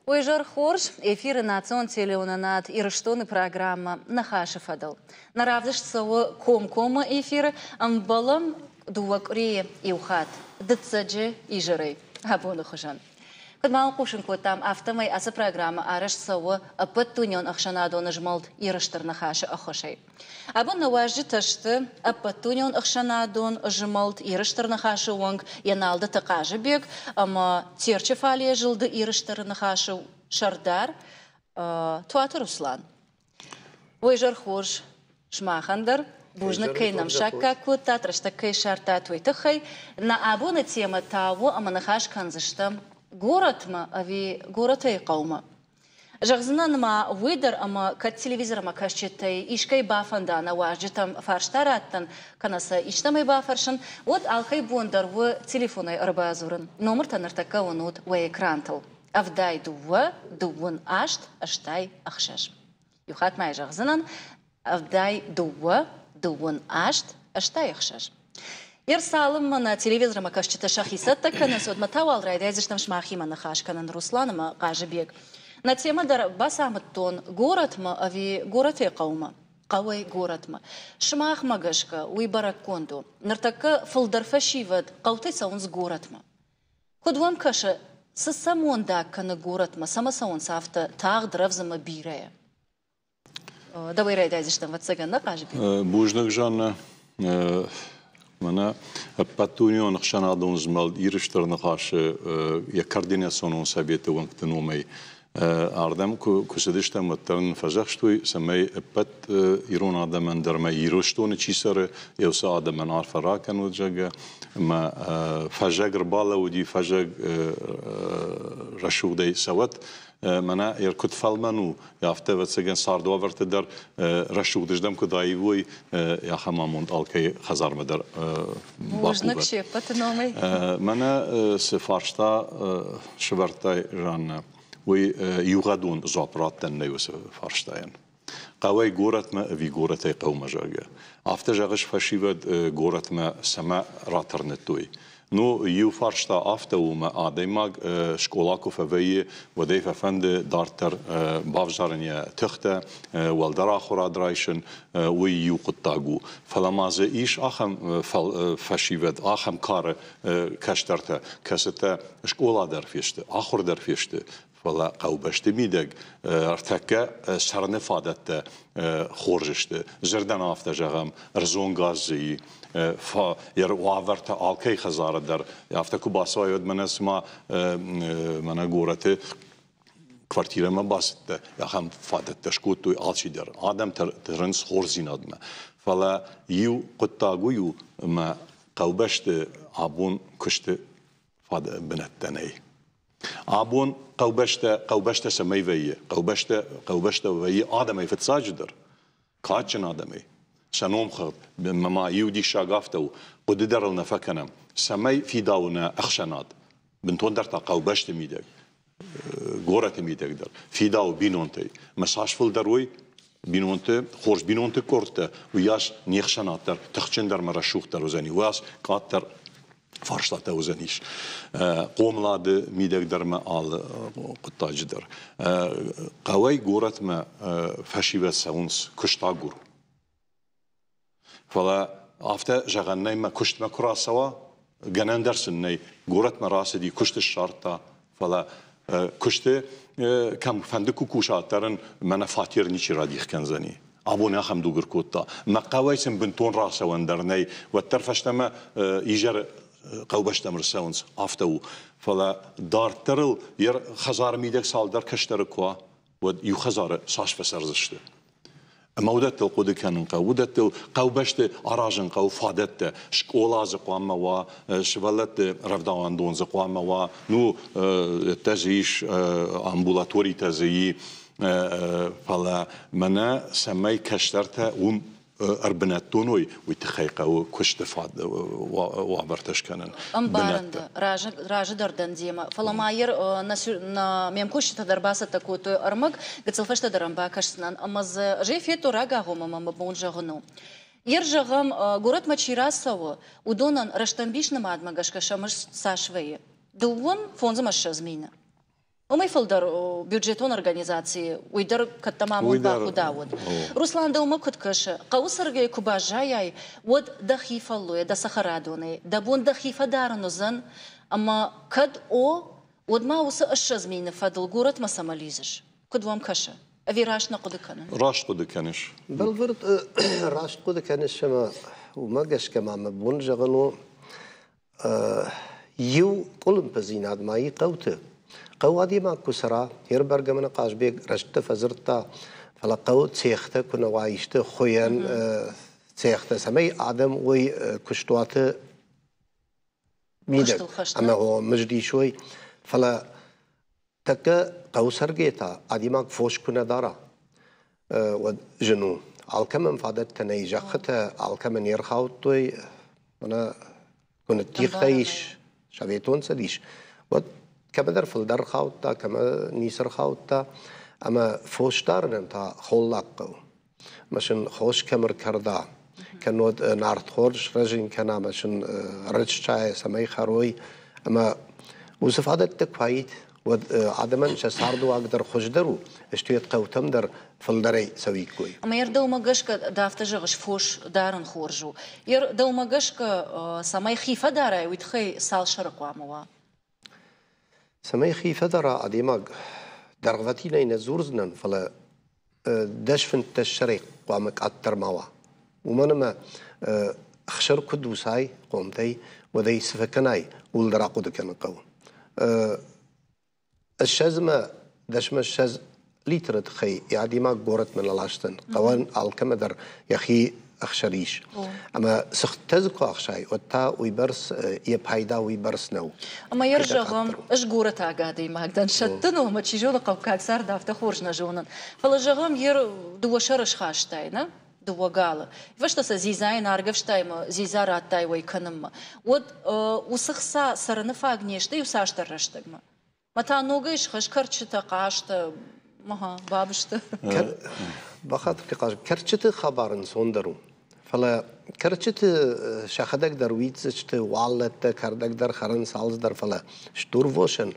Уе зӕр хорз! Эфиры национ телеуынынад Ирыстоны программӕ Ныхасы фӕдыл. Нӕ равдыст цӕуы комкоммӕ эфиры, ӕмбӕлӕм дыууӕ къуырийы иу хатт, дыццӕджы изӕрӕй абоны хуызӕн. Куыд ма хъусын кодтам, афтӕмӕй ацы программӕ арӕзт цӕуы Ӕппӕтдунеон ӕхсӕнадон змӕлд Иры Стыр Ныхасы ӕххуысӕй. Абон нӕ уазджытӕ сты Ӕппӕтдунеон ӕхсӕнадон змӕлд Иры Стыр Ныхасы уӕнг Еналдыты Хъазыбег ӕмӕ Терчы фалейӕ зылды Иры Стыр Ныхасы сӕрдар Туаты Руслан. Уе зӕр хорз сымахӕн дӕр. Бузныг, кӕй нӕм саккаг кодтат, рӕстӕг кӕй ссардтат, уый тыххӕй. Нӕ абоны темӕ та у ӕмӕ ныхас кӕндзыстӕм горӕтмӕ ӕви горӕтӕй хъӕумӕ. Зӕгъдзынӕн ма уый дӕр, ӕмӕ кӕд телевизормӕ кӕсджытӕй искӕй бафӕнда нӕ уазджытӕм фарста раттын, кӕнӕ сӕ истӕмӕй бафӕрсын, уӕд алкӕй бон дӕр у телефонӕй ӕрбадзурын. Номыртӕ ныртӕккӕ уынут уӕ экрантыл. 72 38 86. Иу хатт ма йӕ зӕгъдзынӕн, 72 38 86. Ер цалынмӕ нӕ телевизормӕ кӕсджытӕ сӕхи цӕттӕ кӕнынц, уӕдмӕ та уал райдайдзыстӕм сымахимӕ ныхас кӕнын Руслан ӕмӕ Хъазыбег. Нӕ темӕ дӕр бацамыдтон горӕтмӕ ӕви горӕтӕй хъӕумӕ? Хъӕуӕй горӕтмӕ. Сымахмӕ гӕсгӕ уый бӕрӕггонд у. Ныртӕккӕ фылдӕр фӕсивӕд хъӕутӕй цӕуынц горӕтмӕ. Куыд уӕм кӕсы, цы сӕ мондаг кӕны горӕтмӕ, цӕмӕ цӕуынц афтӕ тагъд, рӕвдз ӕмӕ бирӕйӕ? Дӕуӕй райдайдзыстӕм, ӕвӕццӕгӕн, нӕ Хъазыбег? Бузныг, Жаннӕ. Мӕнӕ Ӕппӕтдунеон ӕхсӕнадон змӕлд Иры Стыр Ныхасы йӕ координационон советы уӕнгты номӕй ардӕм куы цыдыстӕм, уӕддӕр нын фӕдзӕхстой, цӕмӕй ӕппӕт ирон адӕмӕн дӕр ӕмӕ Ирыстоны чи цӕры, йӕ уыцы адӕмӕн арфӕ ракӕнут, зӕгъгӕ. Ӕмӕ фӕззӕг ӕрбалӕууыди, фӕззӕг рӕсугъдӕй цӕуӕт. Мӕнӕ куыд фӕлмӕн у, афтӕ, ӕвӕццӕгӕн, цардуавӕрты дӕр рӕсугъдыздӕм куыд аивой, ахӕм амонд алкӕй хӕдзармӕ дӕр Бузныг се ппӕты номӕй. Мӕнӕ цы фарста сӕвӕрдтай, Жаннӕ, уый иугъӕдон дзуапп раттӕн нӕй уыцы фарстайӕн. Хъӕуӕй горӕтмӕ ӕви горӕтӕй хъӕумӕ, зӕгъгӕ. Афтӕ зӕгъыс, фӕсивӕд горӕтмӕ цӕмӕ ратырныдтой? Ну, иу фарста афтӕ у, мӕ адӕймаг скъола куы фӕвӕййы, уӕд ӕй фӕфӕнды дарддӕр бавзарын йӕ тыхтӕ, уӕлдӕр ахуырад райсын, уый иу хъуыддаг у. Фӕлӕ ма дзы ис ахӕм фӕсивӕд, ахӕм кары кӕстӕртӕ, кӕцытӕ скъола дӕр фесты, ахуыр дӕр фесты, фӕлӕ хъӕубӕсты мидӕг ӕртӕккӕ цӕрыны фадӕттӕ хорз сты. Дзырдӕн афтӕ зӕгъӕм, ӕрдзон газ дзы и, йӕ уавӕртӕ алкӕй хӕдзары дӕр. Афтӕ куы бацӕуай, уӕд мӕнӕ цыма мӕнӕ горӕты квартирӕмӕ бацыдтӕ, ахӕм фадӕттӕ скодтой алчидӕр. Адӕм тырынц хорздзинадмӕ. Фӕлӕ иу хъуыддаг уый у, ӕмӕ хъӕубӕсты абон куысты бынӕттӕ нӕй. Абон хъӕубӕстӕ хъӕубӕстӕ цӕмӕй вӕййы? Хъӕубӕстӕ хъӕубӕстӕ вӕййы адӕмӕй фыццаджыдӕр, кадджын адӕмӕй. Сӕ номхыгъд ма иу диссаг афтӕ у, хъуыды дӕр ыл нӕ фӕкӕнӕм, цӕмӕй фидауы нӕ ӕхсӕнад, бынтондӕр та хъӕубӕсты мидӕг, горӕты мидӕг дӕр, фидауы бинонтӕй. Мӕ цас фылдӕр уой бинонты, хорз бинонты къордтӕ, уыйас не хсӕнад дӕр тыхджындӕр ӕмӕ рӕсугъддӕр уыдзӕни, уыйас къаддӕр фарстатӕ уыдзӕнис хъомылады мидӕг дӕр ӕмӕ алы хъуыддаджы дӕр. Хъӕуӕй горӕтмӕ фӕсивӕд цӕуынц куыстагур. Фӕлӕ афтӕ зӕгъӕн нӕй, мӕ куыстмӕ куы рацӕуа, гӕнӕн дӕр сын нӕй. Горӕтмӕ рацыди, куыст ссардта, фӕлӕ куысты кӕм фӕнды куы куса, дӕр ын мӕнӕ фатер ничи радих кӕндзӕни. Абон ахӕм дуг ӕркодта. Мӕ хъӕуӕй сын бынтон рацӕуӕн дӕр нӕй, уӕддӕр фӕстӕмӕ изӕры хъӕубӕстӕм ӕрцӕуынц, афтӕ у. Фӕлӕ дарддӕр ыл йӕ хӕдзары мидӕг цалдӕр кӕстӕры куы уа, уӕд иу хӕдзары цас фӕцӕрдзысты? Ӕмӕ уыдӕттыл хъуыды кӕнын хъӕуы, уыдӕттыл хъӕубӕсты аразын хъӕуы фадӕттӕ. Скъола дзы хъуамӕ уа, сывӕллӕтты рӕвдауӕндон дзы хъуамӕ уа, ну, ӕддӕ дзы ис, амбулаторитӕ дзы и, фӕлӕ мӕнӕ цӕмӕй кӕстӕртӕ уым ӕрбынӕттон уой, уый тыххӕй хъӕуы куысты уавӕртӕ скӕнын. Ӕмбарын дӕ, разы дӕр дӕн демӕ, фӕлӕ ма ме мкусджытӕ дӕр бацӕттӕ кодтой ӕрмӕг, гыццыл фӕстӕдӕр ӕм бакӕсдзынӕн ӕмӕ дзы ӕз ӕй федтон рагагъоммӕ мӕ бон зӕгъын у. Ер зӕгъӕм, горӕтмӕ чи рацӕуы, уыдонӕн рӕстӕмбис нымадмӕ гӕсгӕ сӕ мызд цас вӕййы? 35 мины. Уымӕй фылдӕр бюджетон организацийы уый дӕр кӕддӕм амонд бахъуыдӕуыд. Руслан, дӕумӕ куыд кӕсы, хъӕуы цӕргӕйӕ куы баззайай, уӕд дӕхи фӕллойӕ, дӕ цӕхӕрадонӕй дӕ бон дӕхи фӕдарын уыдзӕн? Ӕмӕ кӕд о, уӕд ма уыцы 20 мины фӕдыл горӕтмӕ цӕмӕ лидзыс? Куыд уӕм кӕсы? Ӕви раст нӕ хъуыды кӕнын? Раст хъуыды кӕныс. Бӕлвырд раст хъуыды кӕныс ӕмӕ уымӕ гӕсгӕ ма мӕ бон зӕгъын у, Иу къуылымпыдзинад ма и хъӕуты. Хъӕу адӕймаг куы цӕра, Ербӕргӕ мӕнӕ Хъазбег рӕстӕ фӕдзырдта, фӕлӕ хъӕуы цехтӕ куы нӕ уа исты хуыйӕн цехтӕ, цӕмӕй адӕм уой куыстуаты мидӕг ӕмӕ мызд исой, фӕлӕ тӕккӕ хъӕуы цӕргӕйӕ та адӕймаг фос куы нӕ дара, уӕд зын у. Алкӕмӕн фадӕттӕ нӕй, зӕххытӕ алкӕмӕн не рхаудтой, мӕнӕ куы ныддихтӕ ис Советон Цӕдис, уӕд кӕмӕдӕр фылдӕр хаудта, кӕмӕ ницы рхаудта, ӕмӕ фос дарынӕн та холлаг хъӕуы. Ӕмӕ сын хос кӕм ӕркӕрда, кӕннод нартхор срӕзын кӕна ӕмӕ сын рыччайӕ цӕмӕй хӕрой. Ӕмӕ уыцы фадӕттӕ куы уаид, уӕд адӕмӕн сӕ цардуаг дӕр хуыздӕр у, стӕй хъӕутӕм дӕр фылдӕрӕй цӕуиккой. Ӕмӕ йӕ дӕумӕ гӕсгӕ, ды афтӕ зӕгъыс, фос дарын хорз у. Йӕ дӕумӕ гӕсгӕ, цӕмӕй хи фӕдарай, уый тыххӕй цал сӕры хъуамӕ уа? Цӕмӕй хи фӕдара адӕймаг, дӕргъвӕтинӕй нӕ дзурдзынӕн, фӕлӕ 10-15 сӕрӕй хъуамӕ къаддӕр ма уа. Уымӕн ӕмӕ ӕхсӕр куы дуцай хъомтӕй, уӕд ӕй цы фӕкӕнай, ууыл дӕр ахъуыды кӕнын хъӕуы. Ссӕдзмӕ дӕсмӕ ссӕдз литры тыххӕй йӕ адӕймаг горӕтмӕ нӕ ласдзӕн. Хъӕуӕн алкӕмӕ дӕр йӕхи ӕхсӕр ис. Ӕмӕ цыхттӕ дзы куы ахсай, уӕд та уыйбӕрц йӕ пайда уыйбӕрц нӕу. Ӕмӕ йӕ зӕгъӕм, ӕз горӕтаг адӕймаг дӕн, сӕттын ӕмӕ чи зоны хъӕуккаг цард афтӕ хорз нӕ зонын. Фӕлӕ зӕгъӕм, йе дыууӕ сӕры схастай, нӕ? Дыууӕ галы. Фӕстӕ сӕ дзидзайӕн аргӕвстай ӕмӕ дзидза радтай уӕй кӕнынмӕ. Уӕд уыцы хца цӕрыны фаг не сты иу цасдӕр рӕстӕгмӕ. Мӕ та ногӕй схӕс кӕрчытӕ, хъазтӕ, бабызты. Бахатыр хъаз, кӕрчыты хабар ӕнцондӕр у. Фӕлӕ кӕрчыты сӕхӕдӕг дӕр уидздзысты, уаллӕттӕ, кӕрдӕг дӕр хӕрынц, алцыдӕр, фӕлӕ стурвосӕн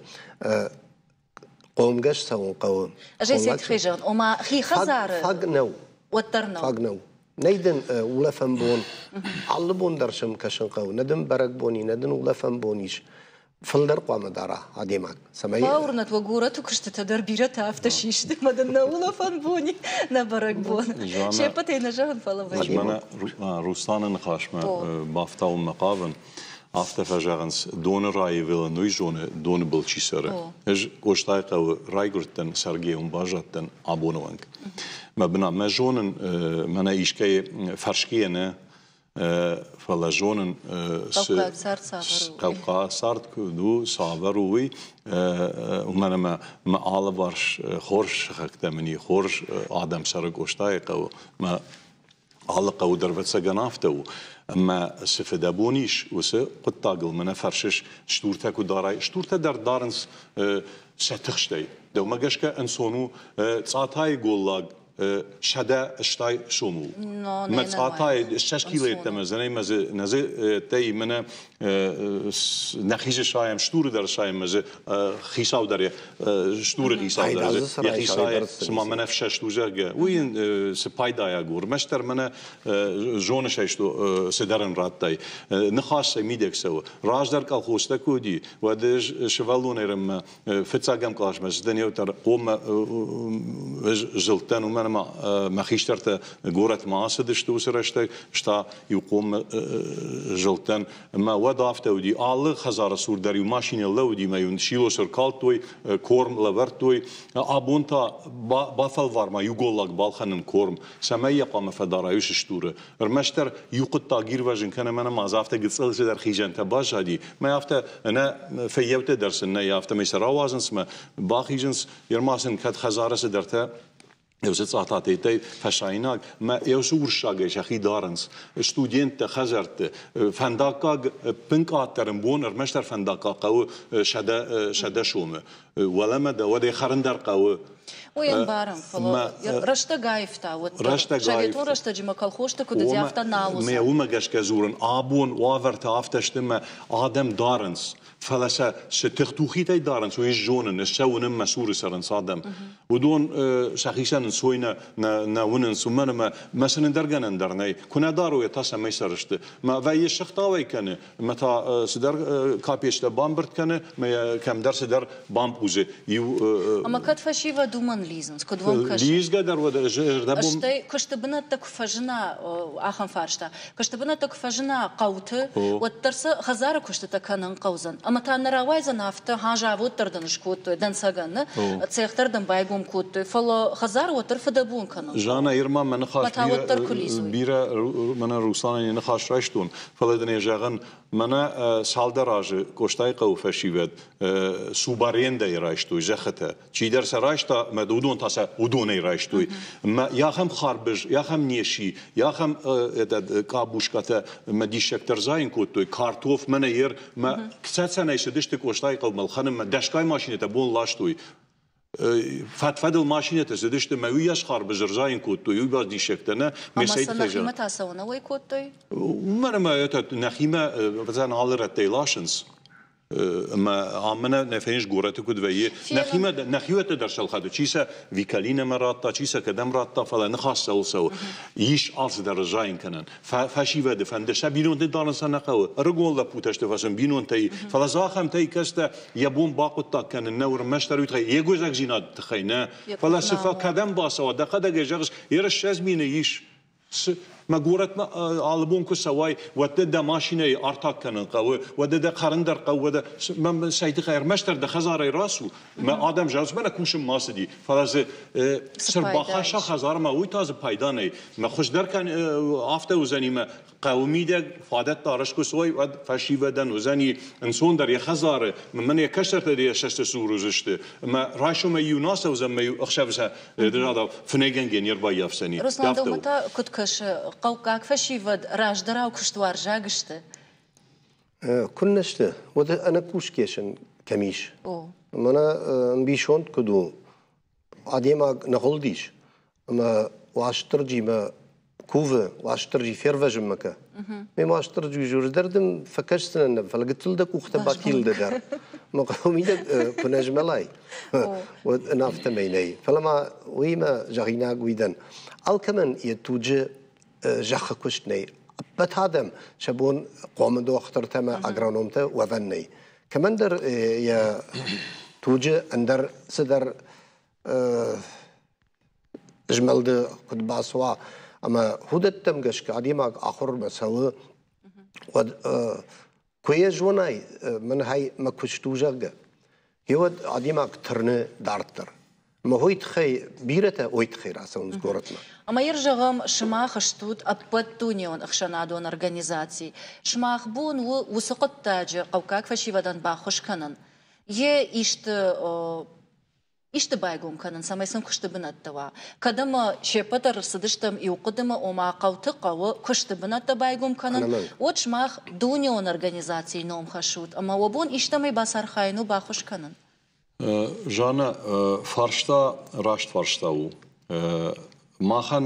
хъомгӕс цӕуын хъӕуы. Ӕз ӕй тыххӕй зӕгъын, ома хи хӕдзары фаг нӕу. Уӕддӕр нӕу. Фаг нӕу. Нӕй дын улӕфӕн бон. Алы бон дӕр сӕм кӕсын хъӕуы. Нӕ дын бӕрӕгбон и, нӕ дын улӕфӕн бон ис. Фылдӕр хъуамӕ дара адӕймаг, цӕмӕй... Бауырнӕд уӕ, горӕты куыстытӕ дӕр бирӕтӕ афтӕ систы, ӕмӕ дын нӕ улӕфӕн бон и, нӕ бӕрӕгбон. Се ппӕтӕй нӕ зӕгъын, фӕлӕ вӕййы. Мӕнӕ Русланы ныхасмӕ бафтауынмӕ хъавын. Афтӕ фӕзӕгъынц, доны раивылын уый зоны, доны был чи цӕры. Ӕз Къостайыхъӕуы райгуырдтӕн, цӕргӕ уым баззадтӕн абоны онг. Мӕ бынат мӕ зонын, мӕнӕ искӕй фӕрсгӕйӕ нӕ, фӕлӕ зонын, хъӕуккаг цард куыд у, цавӕр у, уый, уымӕн ӕмӕ мӕ алыварс хорз сыхӕгтӕ мын и, хорз адӕм цӕры Къостайыхъӕуы. Мӕ алы хъӕуы дӕр ӕвӕццӕгӕн афтӕ у. Ӕмӕ цы фыдӕбон ис, уыцы хъуыддагыл мӕнӕ фӕрсыс, стуртӕ куы дарай. Стуртӕ дӕр дарынц сӕ тыхстӕй. Дӕумӕ гӕсгӕ ӕнцон у цъатайы голлаг 180 сом у. Мӕ цъатайы 20 килойы йеддӕмӕ дзы мӕ дзы нӕ дзы тӕй мӕнӕ нӕхи дзы сайӕм, стуры дӕр сайӕм, мӕ дзы хицау дӕр стуры хицау дӕр йӕхи сайы, цыма мӕнӕ ӕфсӕст у, зӕгъгӕ. Уый йын цы пайдайаг у? Ӕрмӕстдӕр мӕнӕ зоныс ӕй, цыдӕр ын радтай. Ныхас сӕ мидӕг цӕуы. Раздӕр колхозтӕ куы уыди, уӕд ӕз сывӕллонӕй рӕммӕ фыццагӕм къласмӕ цыдӕн еудӕр хъоммӕ ӕз зылдтӕн, уымӕн ӕмӕ мӕ хистӕртӕ горӕтмӕ ацыдысты уыцы рӕстӕг, ста иу хъоммӕ зылдтӕн. Ӕмӕ уӕд афтӕ уыди, алы хӕдзары цур дӕр иу машинӕ лӕууыди, ӕмӕ-иу силос ӕркалдтой, корм лӕвӕрдтой. Абон та бафӕлвар ма иу голлаг балхӕнын корм, цӕмӕй йӕ хъуамӕ фӕдарай уыцы стуры. Ӕрмӕстдӕр иу хъуыддаг ирвӕзын кӕны, мӕнӕ ма дзы афтӕ гыццыл цыдӕр хизӕнтӕ баззади, мӕ афтӕ ӕнӕ фыййӕуттӕ дӕр сын нӕй, афтӕмӕй сӕ рауадзынц мӕ бахизынц, ма сын кӕд хӕдзары цыдӕртӕ еусы цъататӕй фӕсаинаг мӕ еусы урссагӕй сӕхи дарынц. Студенттӕ хӕдзӕртты фӕндаггаг пынкъаддӕр бон ӕрмӕстдӕр фӕндаггаг хъӕуы 100 сомы. Уӕлӕмӕ дӕ уӕд хӕрын дӕр хъӕуы. Уый ӕмбарӕм, фӕлӕ рӕстӕг аивта уӕддӕр. Рӕстӕг Советон рӕстӕджы ма колхозты куыд уыди, афтӕ нал уыдзӕн. Мӕ уымӕ гӕсгӕ дзурын, абон уавӕртӕ афтӕ сты мӕ адӕм дарынц. Фӕлӕ сӕ цы тыхтухитӕй дарынц, уый зонын, ӕз сӕ уынын, мӕ цуры цӕрынц адӕм. Уыдон сӕхицӕн ӕнцой нӕ уынынц, уымӕн ӕмӕ мӕ сын ӕндӕр гӕнӕн дӕр нӕй. Куы нӕ дарой, та цӕмӕй цӕрысты. Мӕ вӕййы сыгъдауӕй кӕны, ӕмӕ та цыдӕр капечтӕ бамбырд кӕны, ӕмӕ йӕ кӕмдӕр цыдӕр бампъузы. Иу Ӕмӕ кӕд фӕсивӕд уымӕн лидзынц, куыд уӕм кӕсы? Лидзгӕ дӕр уӕд ӕрдӕбон... Стӕй куысты бынӕттӕ куы фӕзына, ахӕм фарста, куысты бынӕттӕ куы фӕзына хъӕуты, уӕддӕр сӕ хӕдзары куыстытӕ кӕнын хъӕудзӕн. Ӕмӕ та нӕ рауайдзӕн афтӕ, ха, завод дӕр дын скодтой, дӕнцӕгӕн, цех дӕр дын байгом кодтой, фӕлӕ хӕдзары уӕддӕр фыдӕбон кӕнын. Жанна, Ирма, мӕ ныхас бирӕ, мӕнӕ Русланӕн йӕ ныхас райстон, фӕлӕ дын йӕ зӕгъын, мӕнӕ цалдӕр азы Къостайыхъӕуы фӕсивӕд субарендӕйы райстой зӕххытӕ. Чидӕр сӕ райста, ӕмӕ уыдон та сӕ уыдонӕй райстой. Мӕ йахӕм харбыз, йахӕм неси, йахӕм къабускатӕ мӕ диссӕгтӕ рзайын кодтой. Картоф, мӕнӕ ер, мӕ Цӕцӕнӕй цыдысты Къостайыхъӕумӕ ӕлхӕнынмӕ, дӕсгай машинӕтӕ бон ластой. Фӕд-фӕдыл машинӕтӕ цыдысты, мӕ уыйас харбыз ӕрзайын кодтой, уый бас диссӕгтӕ, нӕ? Ӕмӕ сӕ нӕхимӕ та цӕуынӕ уӕй кодтой? Уымӕн ӕмӕ нӕхимӕ алы рӕттӕй ласынц. Ӕмӕ ам мӕнӕ нӕ феныс горӕты куыд вӕййы. Нӕхимӕ нӕхиуӕттӕ дӕр сӕлхӕды. Чи сӕ Викалинӕмӕ радта, чи сӕ кӕдӕм радта, фӕлӕ ныхас цӕуыл цӕуы. Ис алцыдӕр ӕрзайын кӕнӕн. Фӕсивӕды фӕнды, сӕ бинонты дарын сӕ нӕ хъӕуы. Ӕрыгон лӕппутӕ сты фӕсын бинонтӕй, фӕлӕ дзы ахӕмтӕй кӕстӕ йӕ бон бахъуыддаг кӕнын нӕ ӕрмӕстдӕр уый тыххӕй, йе гуыдзӕгдзинады тыххӕй нӕ, фӕлӕ цы кӕдӕм бацӕуа, дӕхӕдӕг ӕй зӕгъыс, ерыс 20 000 ис. Мӕ горӕтмӕ алы бон куы цӕуай, уӕд дӕ дӕ машинӕйы артаг кӕнын хъӕуы, уӕдӕ дӕ хӕрын дӕр хъӕуы, уӕдӕ цӕй тыххӕй ӕрмӕстдӕр дӕ хӕдзарӕй рацу, мӕ адӕм зӕгъынц, мӕнӕ кусын ма цыди, фӕлӕ дзы цы рбахӕсса хӕдзармӕ, уый та дзы пайда нӕй. Мӕ хуыздӕр афтӕ уыдзӕни, мӕ хъӕуы мидӕг фадӕттӕ арӕзт куы цӕуой, уӕд фӕсивӕдӕн уыдзӕни ӕнцондӕр йӕ хӕдзары, мӕн йӕ кӕстӕртӕ йӕ цӕсты цур уыдзысты, ӕмӕ райсомӕй иу нӕ ацӕудзӕн, мӕ иу ӕхсӕвы сӕ фынӕйгӕнгӕ не рбаййафдзӕни. Руслан, дӕумӕ та куыд кӕсы, хъӕуккаг фӕсивӕд раздӕрау куыстуарзаг сты? Куыннӕ сты, уӕд ӕнӕкусгӕ сын кӕм ис? Мӕнӕ ӕмбисонд куыд у, адӕймаг ныгъуылдис ӕмӕ Уастырджимӕ кувы, Уастырджи фервӕзынмӕ кӕ. Ме Уастырджи зурдӕр дын фӕкӕсдзынӕн, фӕлӕ гыццыл дӕ къухтӕ батилдӕ дӕр. Мӕ хъӕуы мидӕг куы нӕ змӕлай, уӕд ын афтӕмӕй нӕй. Фӕлӕ ма уыимӕ зӕгъинаг уый дӕн. Алкӕмӕн йӕ туджы зӕххы куыст нӕй. Ӕппӕт адӕм сӕ бон хъомы дохтыртӕ ӕмӕ агрономтӕ уӕвӕн нӕй. Кӕмӕндӕр йӕ туджы ӕндӕр цыдӕр змӕлды куыд бацуа ӕмӕ уыдӕттӕм гӕсгӕ адӕймаг ахуырмӕ цӕуы, уӕд куы йӕ зонай, мӕн хай мӕ куыст у, зӕгъгӕ, гъеуӕд адӕймаг тырны дарддӕр. Ӕмӕ уый тыххӕй бирӕтӕ уый тыххӕй рацӕуынц горӕтмӕ. Ӕмӕ йыр зӕгъӕм, сымах стут ӕппӕтдунеон ӕхсӕнадон организаци. Сымах бон у уыцы хъуыддаджы хъӕуккаг фӕсивӕдӕн баххуыс кӕнын? Йе исты исты байгом кӕнын, цӕмӕй сын куысты бынӕттӕ уа. Кӕд ӕмӕ се ппӕт дӕр ӕрцыдыстӕм иу хъуыдымӕ, ома хъӕуты хъӕуы куысты бынӕттӕ байгом кӕнын, уӕд сымах дунеон организацийы ном хӕссут ӕмӕ уӕ бон истӕмӕй бацархайын у баххуыс кӕнын. Жанна, фарста раст фарста у. Махӕн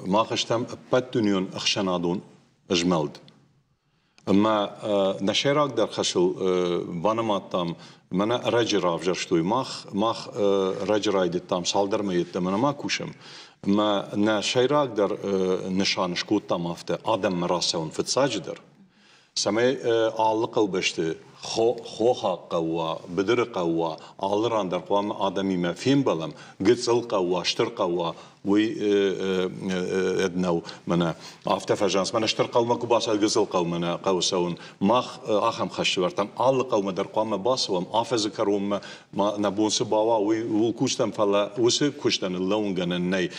мах стӕм ӕппӕтдунеон ӕхсӕнадон змӕлд. Ӕмӕ нӕ сӕйрагдӕр хӕсыл банымадтам, мӕнӕ ӕрӕджы равзӕрстой мах, мах ӕрӕджы райдыдтам цалдӕр мӕй йеддӕмӕ нӕма кусӕм. Ӕмӕ нӕ сӕйрагдӕр нысан скодтам афтӕ, адӕммӕ рацӕуын фыццаджыдӕр, цӕмӕй алы хъӕубӕсты хохаг хъӕу уа, быдыры хъӕу уа, алы ран дӕр хъуамӕ адӕмимӕ фембӕлӕм, гыццыл хъӕу уа, стыр хъӕу уа, уый нӕу мӕнӕ афтӕ фӕзӕгъынц, мӕнӕ стыр хъӕумӕ куы бацӕуай, гыццыл хъӕумӕ нӕ хъӕуы цӕуын. Мах ахӕм хӕс сӕвӕрдтам, алы хъӕумӕ дӕр хъуамӕ бацӕуӕм, афӕдзы кӕронмӕ ма нӕ бон цы бауа, уый ууыл кусдзӕн, фӕлӕ уыцы куыстӕн ныллӕуынгӕнӕн нӕй.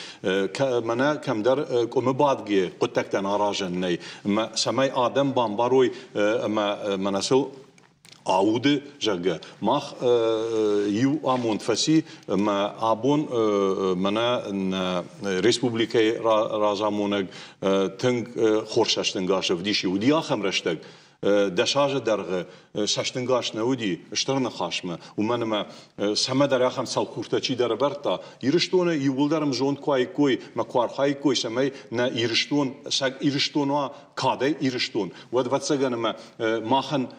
Мӕнӕ кӕмдӕр къуымы бадгӕ хъуыддӕгтӕн аразӕн нӕй. Ӕмӕ цӕмӕй адӕм бамбарой ӕмӕ мӕнӕ сыл ауды, зӕгъгӕ, мах иу амонд фӕци, ӕмӕ абон мӕнӕ нӕ республикӕйы разамонӕг тынг хорз цӕстӕнгас ӕвдисы. Уыди ахӕм рӕстӕг. 10 азы дӕргъы цӕстӕнгас нӕ уыди стыр ныхасмӕ, уымӕн ӕмӕ цӕмӕдӕр ахӕм цӕлхуртӕ чидӕр ӕвӕрдта. Ирыстоны иууылдӕр ӕмзонд куы уаиккой мӕ куы архаиккой, цӕмӕй нӕ Ирыстон, сӕ Ирыстон уа кадӕй Ирыстон, уӕд, ӕвӕццӕгӕн, ӕмӕ махӕн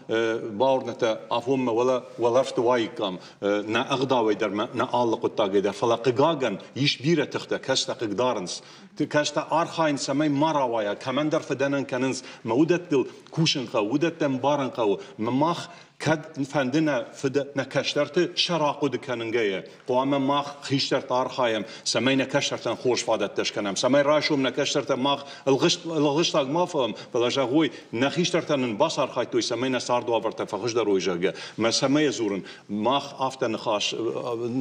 бауырныдта афонмӕ уӕлӕ уӕлӕрвты уаиккам нӕ ӕгъдауӕй дӕр мӕ нӕ алы хъуыддагӕй дӕр. Фӕлӕ, хъыгагӕн, ис бирӕ тыхтӕ, кӕцытӕ хъыгдарынц, кӕцытӕ архайынц, цӕмӕй ма рауайа, кӕмӕндӕр фыдӕнӕн кӕнынц, мӕ уыдӕттыл кусын хъӕуы, уыдӕттӕ ӕмбарын хъӕуы. Мӕ мах кӕд фӕнды нӕ фыд нӕ кӕстӕрты сӕр ахъуыды кӕнынгӕйӕ, хъуамӕ мах хистӕртӕ архайӕм, цӕмӕй нӕ кӕстӕртӕн хорз фадӕттӕ скӕнӕм, цӕмӕй райсом нӕ кӕстӕртӕ мах ӕлгъыстаг ма фӕуӕм, фӕлӕ зӕгъой, нӕ хистӕртӕ нын бацархайдтой, цӕмӕй нӕ цардуавӕртӕ фӕхуыздӕр уой, зӕгъгӕ. Мӕ цӕмӕй дзурын, мах афтӕ ныхас,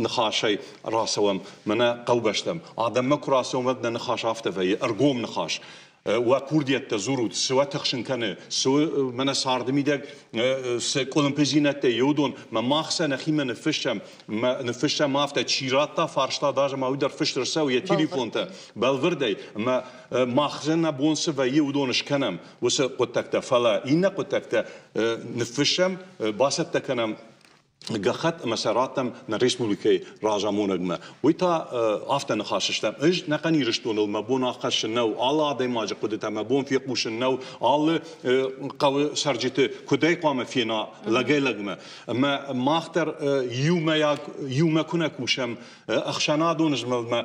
ныхасӕй рацӕуӕм мӕнӕ хъӕубӕстӕм. Адӕммӕ куы рацӕуӕм, уӕд нӕ ныхас афтӕ вӕййы, ӕргом ныхас. Уӕ курдиӕттӕ дзурут, цы уӕ тыхсын кӕны, цы мӕнӕ царды мидӕг цы къуылымпыдзинӕдтӕ и, уыдон, мӕ мах сӕ нӕхимӕ ныффыссӕм, мӕ ныффыссӕм афтӕ, чи радта фарста, даже ма уый дӕр фыст ӕрцӕуы йӕ телефонтӕ бӕлвырдӕй, ӕмӕ мах нӕ бон цы вӕййы, уыдон скӕнӕм уыцы хъуыддӕгтӕ, фӕлӕ иннӕ хъуыддӕгтӕ ныффыссӕм, бацӕттӕ кӕнӕм гӕххӕтт ӕмӕ сӕ раттӕм нӕ республикӕйы разамонӕгмӕ. Уый та афтӕ ныхас стӕм. Ӕз нӕхъӕн Ирыстоныл мӕ бон аххӕссын нӕу, алы адӕймаджы хъуыдытӕ мӕ бон фехъусын нӕу, алы хъӕуы цӕрджыты куыдӕй хъуамӕ фена лӕгӕй-лӕгмӕ. Ӕмӕ мах дӕр иумӕйаг иумӕ куынӕ кусӕм ӕхсӕнадон змӕлдмӕ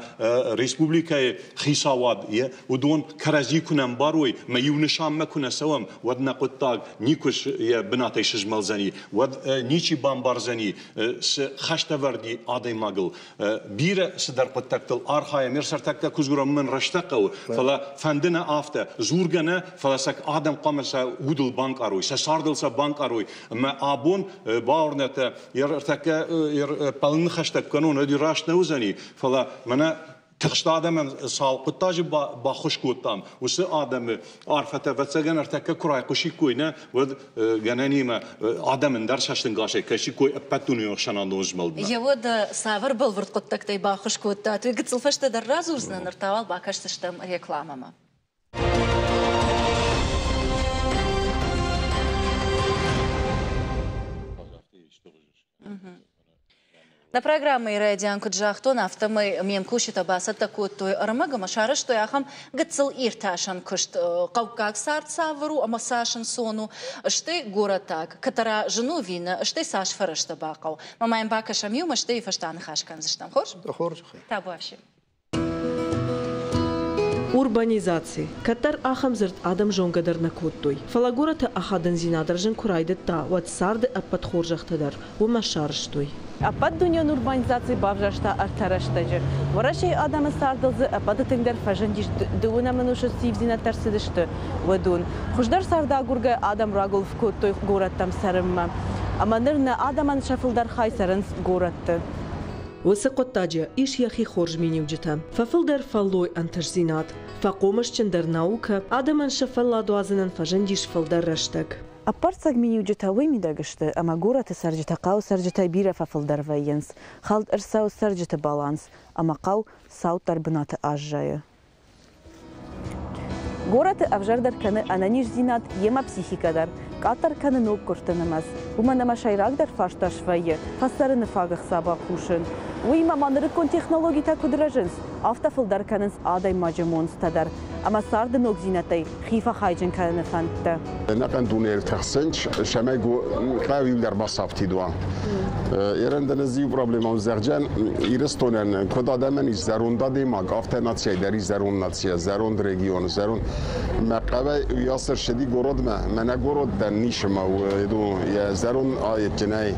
республикӕйы хицауад, уыдон кӕрӕдзи куы нӕ ӕмбарой, мӕ иу нысанмӕ куы нӕ цӕуӕм, уӕд нӕ хъуыддаг никуы йӕ бынатӕй сызмӕлдзӕни, уӕд ничи бамбардзӕни, цы хӕстӕвӕрд и адӕймагыл. Бирӕ цыдӕр хъуыддӕгтыл архайӕм, ӕрсӕртӕгтӕ куы дзурӕм, мӕн рӕстӕг хъӕуы, фӕлӕ фӕнды нӕ афтӕ, дзургӕ нӕ, фӕлӕ сӕ адӕм хъуамӕ сӕ удыл банкъарой, сӕ цардыл сӕ банкъарой. Ӕмӕ абон бауырнӕтӕ, ӕртӕккӕ пӕлын ныхӕстӕ куы кӕнон, уӕд раст нӕ уыдзӕни, фӕлӕ мӕнӕ тыхст адӕмӕн цал хъуыддаджы баххуыс кодтам, уыцы адӕмы арфӕтӕ, ӕвӕццӕгӕн, ӕртӕккӕ куы райхъуысиккой, нӕ, уӕд гӕнӕнимӕ адӕм ӕндӕр цӕстӕнгасӕй кӕсиккой ӕппӕтдунеон ӕхсӕнадон змӕлдмӕ. Еуӕд цавӕр бӕлвырд хъуыддӕгтӕй баххуыс кодтат, уый гыццыл фӕстӕдӕр радзурдзынӕн, ныр та уал бакӕсдзыстӕм рекламӕмӕ. Нӕ программӕйы райдиан куыд загътон, афтӕмӕй ме мкусджытӕ бацӕттӕ кодтой ӕрмӕг ӕмӕ сарӕзтой ахӕм гыццыл иртасӕн куыст. Хъӕуккаг цард цавӕр у ӕмӕ цас ӕнцон у, стӕй горӕтаг, кӕддӕра зын у ӕви нӕ, стӕй цас фӕрӕзтӕ бахъӕуы. Мӕ ма йын бакӕсӕм иумӕ, стӕй фӕстӕ аныхас кӕндзыстӕм. Хорз? Хорз. Табуафси. Урбанизаци. Кӕддӕр ахӕм дзырд адӕм зонгӕ дӕр нӕ кодтой. Фӕлӕ горӕты ахадындзинад рӕзын куы райдыдта, уӕд царды ӕппӕт хорзӕхтӕ дӕр уымӕ сарӕзтой. Ӕппӕтдунеон урбанизаци бавзӕрста ӕртӕ рӕстӕджы. Уӕрӕсейы адӕмы цардыл дзы ӕппӕты тынгдӕр фӕзындис дыууынӕм ӕнусы цы ивдзинӕдтӕ ӕрцыдысты, уыдон. Хуыздӕр цард агургӕ адӕм рагуылф кодтой горӕттӕм цӕрынмӕ. Ӕмӕ ныр нӕ адӕмӕн сӕ фылдӕр хай цӕрынц горӕтты. Уыцы хъуыддаджы ис йӕхи хорз миниуджытӕ. Фӕфылдӕр фӕллой ӕнтыстдзинад, фӕхъомысджындӕр наукӕ, адӕмӕн сӕ фӕллад уадзынӕн фӕзындис фылдӕр рӕстӕг. Ӕппӕрццаг миниуджытӕ уый мидӕг сты, ӕмӕ горӕты цӕрджытӕ хъӕуы цӕрджытӕй бирӕ фӕфылдӕр вӕййынц, хӕлд ӕрцӕуы цӕрджыты баланс, ӕмӕ хъӕу цауддӕр бынаты аззайы. Горӕты ӕвзӕрдӕр кӕны ӕнӕниздзинад йемӕ психикӕ дӕр, къаддӕр кӕны ноггуырдты нымӕц, уымӕн ӕмӕ сӕйрагдӕр фарста свӕййы фӕцӕрыны фаг ӕхца бакусын. Уыимӕ ма нырыккон технологитӕ куыд рӕзынц, афтӕ фылдӕр кӕнынц адӕймаджы монцтӕ дӕр ӕмӕ царды ногдзинӕдтӕй хи фӕхайджын кӕныны фӕндтӕ. Ӕнӕхъӕн дунейыл тыхсынц, цӕмӕй хъӕу иу бацафтид уа. Ерӕндӕн ӕз иу проблемӕ зӕгъдзӕн, Ирыстонӕн куыд адӕмӕн ис зӕронд адӕймаг, афтӕ нацийӕ дӕр ис зӕронд нацийӕ, зӕронд регион, зӕронд. Мӕ хъӕуӕй уыйас ӕрцыди городмӕ, мӕнӕ город дӕр нисыма у, йӕ зӕронд аедджынӕй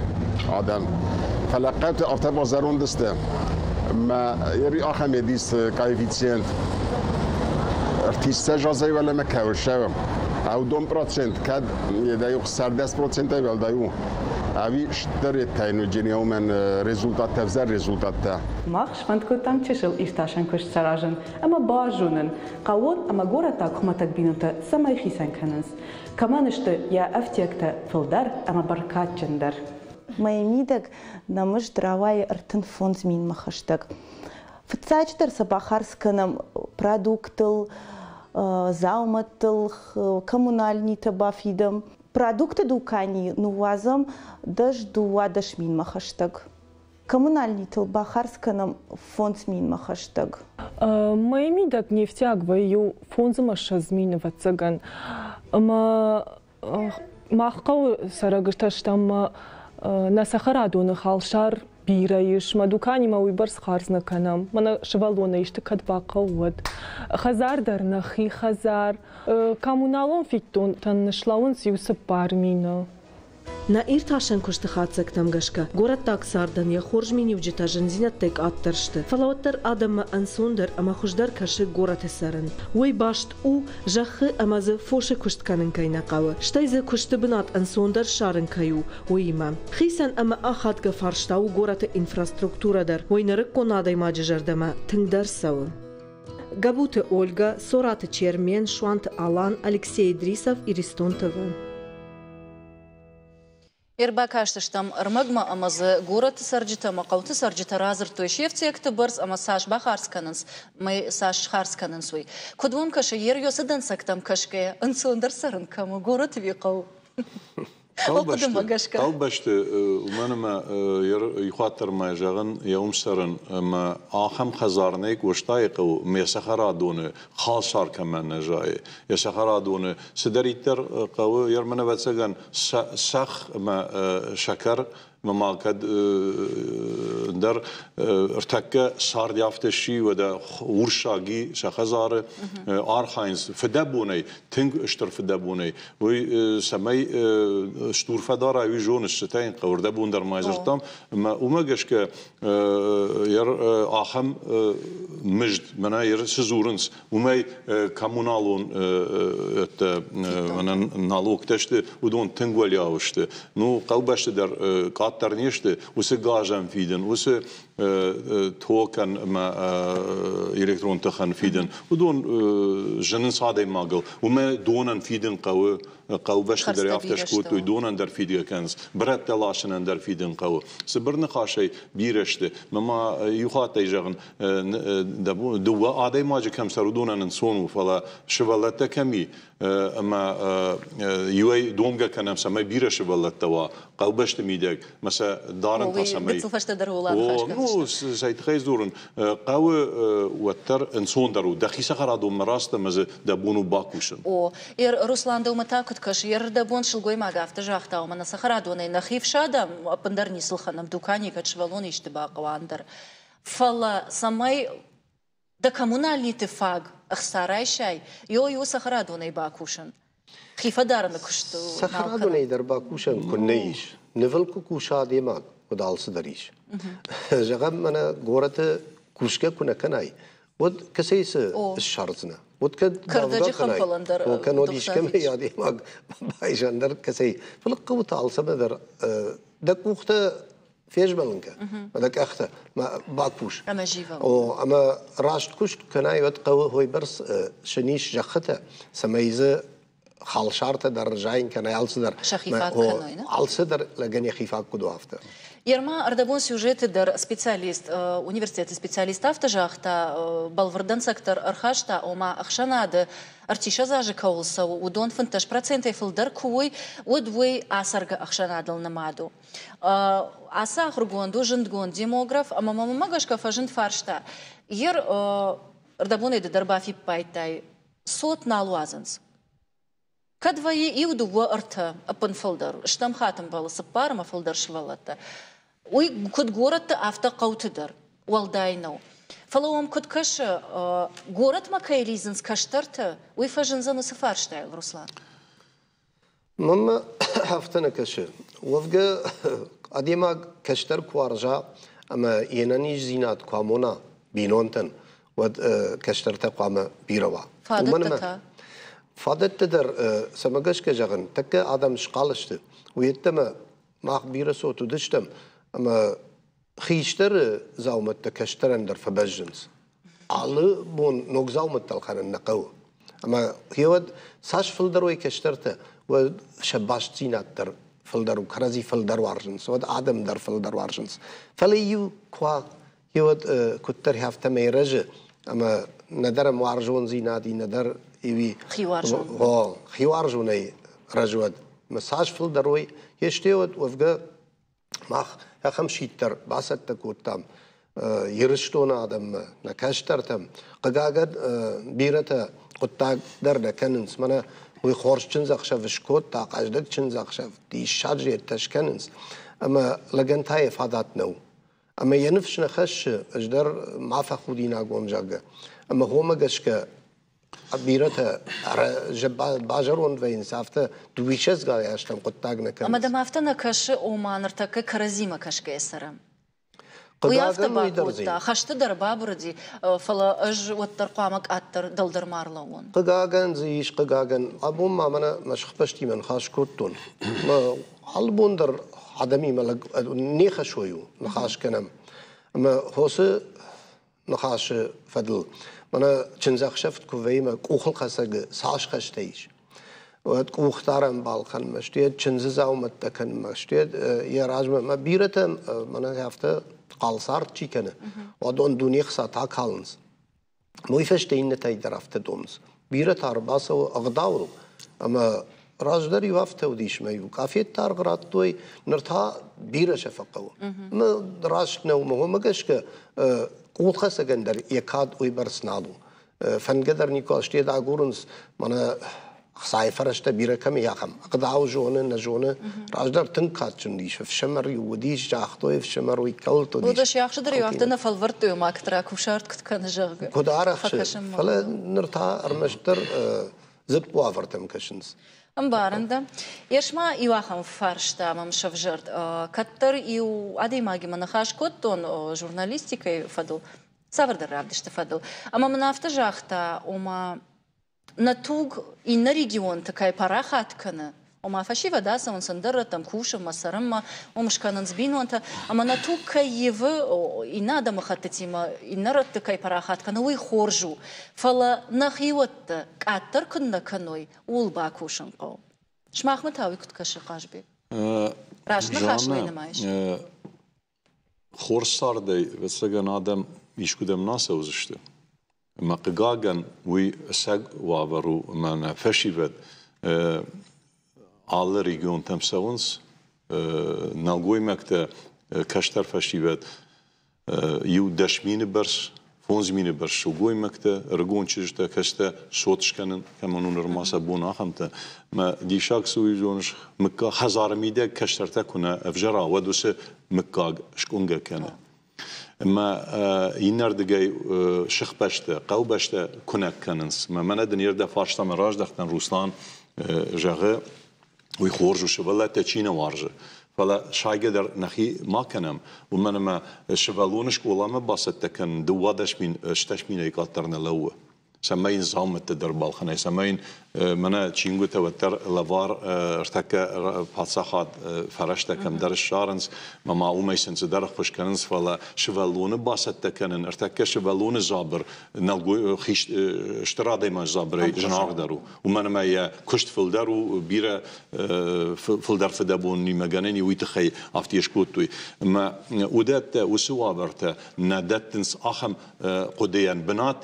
адӕм. Фӕлӕ хъӕуты афтӕ базӕронд сты, мӕ ахӕм ис коэффициент. Ӕртиссӕдз азӕй уӕлӕмӕ кӕуыл ссӕуӕм, ӕвдон процент кӕд 16 процентӕй уӕлдай у, ӕви стыр еттӕйнуджын результаттӕ, ӕвзӕр результаттӕ. Мах сфӕнд кодтам чысыл иртасӕн куыст саразын ӕмӕ базонын, хъӕууон ӕмӕ горӕтаг хуымӕтӕг бинонтӕ цӕмӕй хицӕн кӕнынц, кӕмӕн сты йӕ ӕфтиӕгтӕ фылдӕр ӕмӕ бӕркадджындӕр. Мӕйы мидӕг нӕ мызд рауайы 35 минмӕ хӕстӕг. Фыццаджыдӕр сӕ бахардз кӕнӕм продукттыл, дзаумӕттыл, коммунальнитӕ бафидӕм. Продукты дуканийы ныууадзӕм 10-12 минмӕ хӕстӕг. Коммунальнитыл бахардз кӕнӕм 5 минмӕ хӕстӕг. Мӕйы мидӕг не фтиаг вӕййы 25 мины, ӕвӕццӕгӕн. Ӕмӕ мах хъӕуы цӕрӕгтӕ стӕм нӕ цӕхӕрадоны халсар бирӕ ис, мӕ дуканимӕ уыйбӕрц хардз нӕ кӕнӕм. Мӕнӕ сывӕллонӕй исты кӕд бахъӕуы, уӕд. Хӕдзар дӕр нӕхи хӕдзар. Коммуналон фиддонтӕн слӕууынц иу 4000. Нӕ иртасӕн куысты хатдзӕгтӕм гӕсгӕ, горӕттаг цардӕн йӕ хорз миниуджытӕ зындзинӕдтӕй къаддӕр сты, фӕлӕ уӕддӕр адӕммӕ ӕнцондӕр ӕмӕ хуыздӕр кӕсы горӕты цӕрын. Уый баст у, зӕххы ӕмӕ дзы фосы куыст кӕнын кӕй нӕ хъӕуы, стӕй дзы куысты бынат ӕнцондӕр ссарын кӕй у, уыимӕ. Хицӕн ӕмӕ ахадгӕ фарста у горӕты инфраструктурӕ дӕр, уый нырыккон адӕймаджы зӕрдӕмӕ тынгдӕр цӕуы. Габуты Ольга, Сораты Чермен, Суанты Алан, Алексей Идрисов, Иристон ТВ. Ӕрбакастыстӕм ӕрмӕгмӕ ӕмӕ дзы горӕты цӕрджытӕ ӕмӕ хъӕуты цӕрджытӕ радзырдтой се фтиӕгты бӕрц ӕмӕ цас бахардз кӕнынц, мӕй цас схардз кӕнынц, уый. Куыд уӕм кӕсы, Ерьосы дӕнцӕгтӕм кӕсгӕйӕ, ӕнцондӕр цӕрын кӕм у, горӕты ӕви хъӕуы? Хъӕубӕсты, хъӕубӕсты, уымӕн ӕмӕ иухатт дӕр ма зӕгъын, йӕ уым цӕрын, ӕмӕ ахӕм хӕдзар нӕй Къостайы хъӕуы, мӕ цӕхӕрадоны халсар кӕмӕн нӕ зайы, йӕ цӕхӕрадоны цыдӕриддӕр хъӕуы, йе рмӕн ӕвӕццӕгӕн цӕхх ӕмӕ сӕкӕр ӕмӕ ма кӕд ӕндӕр ӕртӕккӕ цард афтӕ сси, уӕдӕ урсаги сӕ хӕдзары архайынц фыдӕбонӕй, тынг стыр фыдӕбонӕй. Уый цӕмӕй стур фӕдарай, уый зоныс, цытӕ йын хъӕуы, ӕрдӕбон дӕр ма дзырдтам. Ӕмӕ уымӕ гӕсгӕ ахӕм мызд, мӕнӕ цы дзурынц, уымӕй коммуналон налогтӕ сты, уыдон тынг уӕлиау сты. Ну, хъӕубӕсты дӕр къаддӕр не сты, уыцы газӕн фидын, уыцы токӕн ӕмӕ электрон тыхӕн фидын, уыдон зынынц адӕймагыл. Уымӕ донӕн фидын хъӕуы, хъӕубӕсты дӕр афтӕ скодтой, донӕн дӕр фидгӕ кӕнынц, бырӕттӕ ласынӕн дӕр фидын хъӕуы. Цыбыр ныхасӕй бирӕ сты. Мӕ ма иу хаттӕй зӕгъын, дыууӕ адӕймаджы кӕм цӕры, уыдонӕн ӕнцон у, фӕлӕ сывӕллӕттӕ кӕм и, ӕмӕ иуӕй домгӕ кӕнӕм, цӕмӕй бирӕ сывӕллӕттӕ уа хъӕубӕсты мидӕг, мӕ сӕ дарын та цӕмӕй. Гыццыл фӕстӕдӕр ууыл аныхас Ну, цӕй тыххӕй дзурын, хъӕуы уӕддӕр ӕнцондӕр у, дӕхи цӕхӕрадонмӕ рацыд ӕмӕ дзы дӕ бон у бакусын. О, Руслан, дӕумӕ та куыд кӕсы, йе рдӕбон сылгоймаг афтӕ загъта, ома нӕ цӕхӕрадонӕй нӕхи фсадӕм, ӕппындӕр ницы лхӕнӕм, дуканийы кӕд сывӕллон исты бахъӕуа, ӕндӕр. Фӕлӕ цӕмӕй дӕ коммунальниты фаг ӕхца райсай, ё иу цӕхӕрадонӕй бакусын. Хи фӕдарыны куыст Цӕхӕрадонӕй дӕр бакусӕн куыннӕ ис. Нывыл куы куса адӕймаг, уӕд алцыдӕр ис. Зӕгъӕм, мӕнӕ горӕты кусгӕ куы нӕ кӕнай, уӕд кӕцӕй цы ссардзынӕ? Уӕд кӕд кӕрдӕджы хӕмпӕлӕн дӕр кӕннод искӕмӕй адӕймаг байзан дӕр кӕцӕй. Фӕлӕ хъӕуы та алцӕмӕ дӕр дӕ къухтӕ фезмӕлын кӕ, дӕ къӕхтӕ бакус. Ӕмӕ зивӕг. О, ӕмӕ раст куыст кӕнай, уӕд хъӕуы хойбӕрц сын ис зӕххытӕ, цӕмӕй дзы халсартӕ дӕр зайын кӕнай, алцыдӕр. Сӕхи фаг кӕной, нӕ? Алцыдӕр лӕгӕн йӕхи фаг куыд у, афтӕ. Ерма ӕрдӕбон сюжеты дӕр специалист, университеты специалист афтӕ загъта, бӕлвырд дӕнцӕгтӕ ӕрхаста, ома ӕхсӕнады ӕртиссӕдз азы кӕуыл цӕуы, уыдон 15 процентӕй фылдӕр куы уой, уӕд уый ацӕргӕ ӕхсӕнадыл нымад у. Ацы ахуыргонд у зындгонд демограф, ӕмӕ мӕнмӕ гӕсгӕ фӕзынд фарста. Ер ӕрдӕбонӕй ды дӕр бафиппайдтай, цот нал уадзынц. Кӕд вӕййы иу, дыууӕ, ӕртӕ, ӕппынфылдӕр, стӕм хатт ӕмбӕлы цыппар ӕмӕ фылдӕр сывӕллӕттӕ. Уый куыд горӕтты, афтӕ хъӕуты дӕр уӕлдай нӕу. Фӕлӕ уӕм куыд кӕсы, горӕтмӕ кӕй лидзынц кӕстӕртӕ, уый фӕзындзӕн уыцы фарстайыл, Руслан? Мӕнмӕ афтӕ нӕ кӕсы. Уӕвгӕ, адӕймаг кӕстӕр куы уарза ӕмӕ йе нӕниздзинад куы амона бинонтӕн, уӕд кӕстӕртӕ хъуамӕ бирӕ уа. Фадӕттӕ та? Фадӕттӕ дӕр, цӕмӕ гӕсгӕ зӕгъын, тӕккӕ адӕм схъал сты. Уый йеддӕмӕ мах бирӕ цот уыдыстӕм, ӕмӕ хистӕры дзаумӕттӕ кӕстӕрӕн дӕр фӕбӕззынц. Алы бон ног дзаумӕттӕ ӕлхӕнын нӕ хъӕуы. Ӕмӕ гъеуӕд цас фылдӕр уой кӕстӕртӕ, уӕд сӕ бастдзинад дӕр фылдӕр у, кӕрӕдзи фылдӕр уарзынц, уӕд адӕм дӕр фылдӕр уарзынц. Фӕлӕ иу куы уа, гъеуӕд куыддӕр афтӕмӕй рӕзы, ӕмӕ нӕдӕр ӕм уарзондзинад и, нӕдӕр иуи Хиуарзон. Хиуарзонӕй рӕзы уӕд. Ӕмӕ цас фылдӕр уой, йе стӕй уӕд уӕвгӕ мах ахӕм сидт дӕр бацӕттӕ кодтам Ирыстоны адӕммӕ, нӕ кӕстӕртӕм. Хъыгагӕн, бирӕтӕ хъуыддаг дӕр нӕ кӕнынц. Мӕнӕ уый хорз чындзӕхсӕв скодта, хъӕздыг чындзӕхсӕв, диссаджы йедтӕ скӕнынц. Ӕмӕ лӕгӕн та йӕ фадат нӕу. Ӕмӕ йӕ ныфс нӕ хӕссы, ӕз дӕр ма фӕхудинаг уон, зӕгъгӕ. Ӕмӕ уымӕ гӕсгӕ бирӕтӕ базӕронд вӕййынц, афтӕ дыууиссӕдзгай азтӕм хъуыддаг нӕ кӕнынц. Ӕмӕ дӕм афтӕ нӕ кӕсы, ома ныртӕккӕ кӕрӕдзимӕ кӕсгӕйӕ цӕрӕм? Уый афтӕ бакодта, хӕсты дӕр бабырыди, фӕлӕ ӕз уӕддӕр хъуамӕ къаддӕр дӕлдӕр ма рлӕууон. Хъыгагӕн дзы ис, хъыгагӕн. Абон ма мӕнӕ мӕ сыхбӕстимӕ ныхас кодтон. Алы бон дӕр адӕмимӕ не хӕсой у ныхас кӕнӕм. Ӕмӕ хосы ныхасы фӕдыл мӕнӕ чындзӕхсӕв куы вӕййы мӕ къухылхӕцӕгы цас хӕстӕ ис, уӕд къухдарӕн балхӕнынмӕ, стӕй чындзы дзаумӕттӕ кӕнынмӕ, стӕй йӕ размӕ мӕ бирӕтӕ мӕнӕ афтӕ хъал цард чи кӕны, уыдон дуне хцатӕ акалынц. Уый фӕстӕ иннӕтӕй дӕр афтӕ домынц. Бирӕтӕ ӕрбацӕуы ӕгъдауыл ӕмӕ раздӕр-иу афтӕ уыдис, мӕ-иу къафетты аргъ радтой, ныр та бирӕ сӕ фӕхъӕуы. Ӕмӕ раст нӕу, уымӕ гӕсгӕ къулхӕцӕгӕн дӕр йӕ кад уыйбӕрц нал у. Фӕндгӕ дӕр никуы стӕй агурынц, мӕнӕ ӕхцайы фӕрӕзтӕ бирӕ кӕм и, ахӕм. Ӕгъдау зоны, нӕ зоны. Раздӕр тынг кадджын уыдис, ӕфсымӕр-иу уыдис, загътой ӕфсымӕр, уый кӕуылты уыдис. Уыдис, ӕхсы дӕр-иу афтӕ нӕ фӕлвӕрдтой, ома куыд ракусарт куыд кӕны, зӕгъгӕ. Куыд арӕхсы, фӕлӕ ныр та ӕрмӕстдӕр дзыпп уавӕртӕм кӕсынц. Ӕмбарын дӕ. Ес ма иу ахӕм фарста мӕм сӕвзӕрд. Кӕддӕр иу адӕймагимӕ ныхас кодтон журналистикӕйы фӕдыл, цавӕрдӕр равдысты фӕдыл. Ӕмӕ мын афтӕ загъта, ома нӕ туг иннӕ регионты кӕй парахат кӕны, ома фӕсивӕд ацӕуынц ӕндӕр рӕттӕм кусынмӕ, цӕрынмӕ, уым скӕнынц бинонтӕ, ӕмӕ нӕ туг кӕй ивы, иннӕ адӕмыхӕттытимӕ иннӕ рӕтты кӕй парахат кӕны, уый хорз у. Фӕлӕ нӕхиуӕттӕ къаддӕр куыннӕ кӕной, ууыл бакусын хъӕуы. Сымахмӕ та уый куыд кӕсы, Хъазбег? Раст ныхас уый нымайыс? Хорз цардӕй, ӕвӕццӕгӕн, адӕм искуыдӕм нӕ ацӕудзысты. Ӕмӕ хъыгагӕн, уый ӕцӕг уавӕр у, ӕмӕ нӕ фӕсивӕд алы регионтӕм цӕуынц, нӕлгоймӕгтӕ, кӕстӕр фӕсивӕд иу 10 000 бӕрц, 5000 бӕрц сылгоймӕгтӕ, ӕрыгон чызджытӕ, кӕстӕ цот скӕнын кӕмӕн у нырма сӕ бон ахӕмтӕ. Мӕ диссаг цы уый зоныс, мыггаг хӕдзары мидӕг кӕстӕртӕ куы нӕ ӕвзӕра, уӕд уыцы мыггаг скъуынгӕ кӕны. Ӕмӕ иннӕрдыгӕй сыхбӕстӕ, хъӕубӕстӕ куынӕг кӕнынц. Мӕнӕ дын йе фарстамӕ раздӕхтӕн, Руслан зӕгъы, уый хорз у, сывӕллӕттӕ чи нӕ уарзы. Фӕлӕ сайгӕ дӕр нӕхи ма кӕнӕм, уымӕн ӕмӕ сывӕллоны скъоламӕ бацӕттӕ кӕнын 12 000, 8 минӕй къаддӕр нӕ лӕууы. Цӕмӕй йын дзаумӕттӕ дӕр балхӕнай, цӕмӕй йын мӕнӕ чингуытӕ уӕддӕр лӕвар ӕртӕккӕ паддзахад фӕрӕзтӕ кӕмдӕр ссарынц, ӕмӕ ма уымӕй сын цыдӕр ӕххуыс кӕнынц, фӕлӕ сывӕллоны бацӕттӕ кӕнын, ӕртӕккӕ сывӕллоны дзабыр стыр адӕймаджы дзабырӕй зынаргъдӕр у. Уымӕн ӕмӕ йӕ куыст фылдӕр у, бирӕ фылдӕр фыдӕбонимӕ гӕнӕн и, уый тыххӕй афтӕ скодтой. Ӕмӕ уыдӕттӕ, уыцы уавӕртӕ нӕ дӕттынц ахӕм хъуыдыйӕн бынат,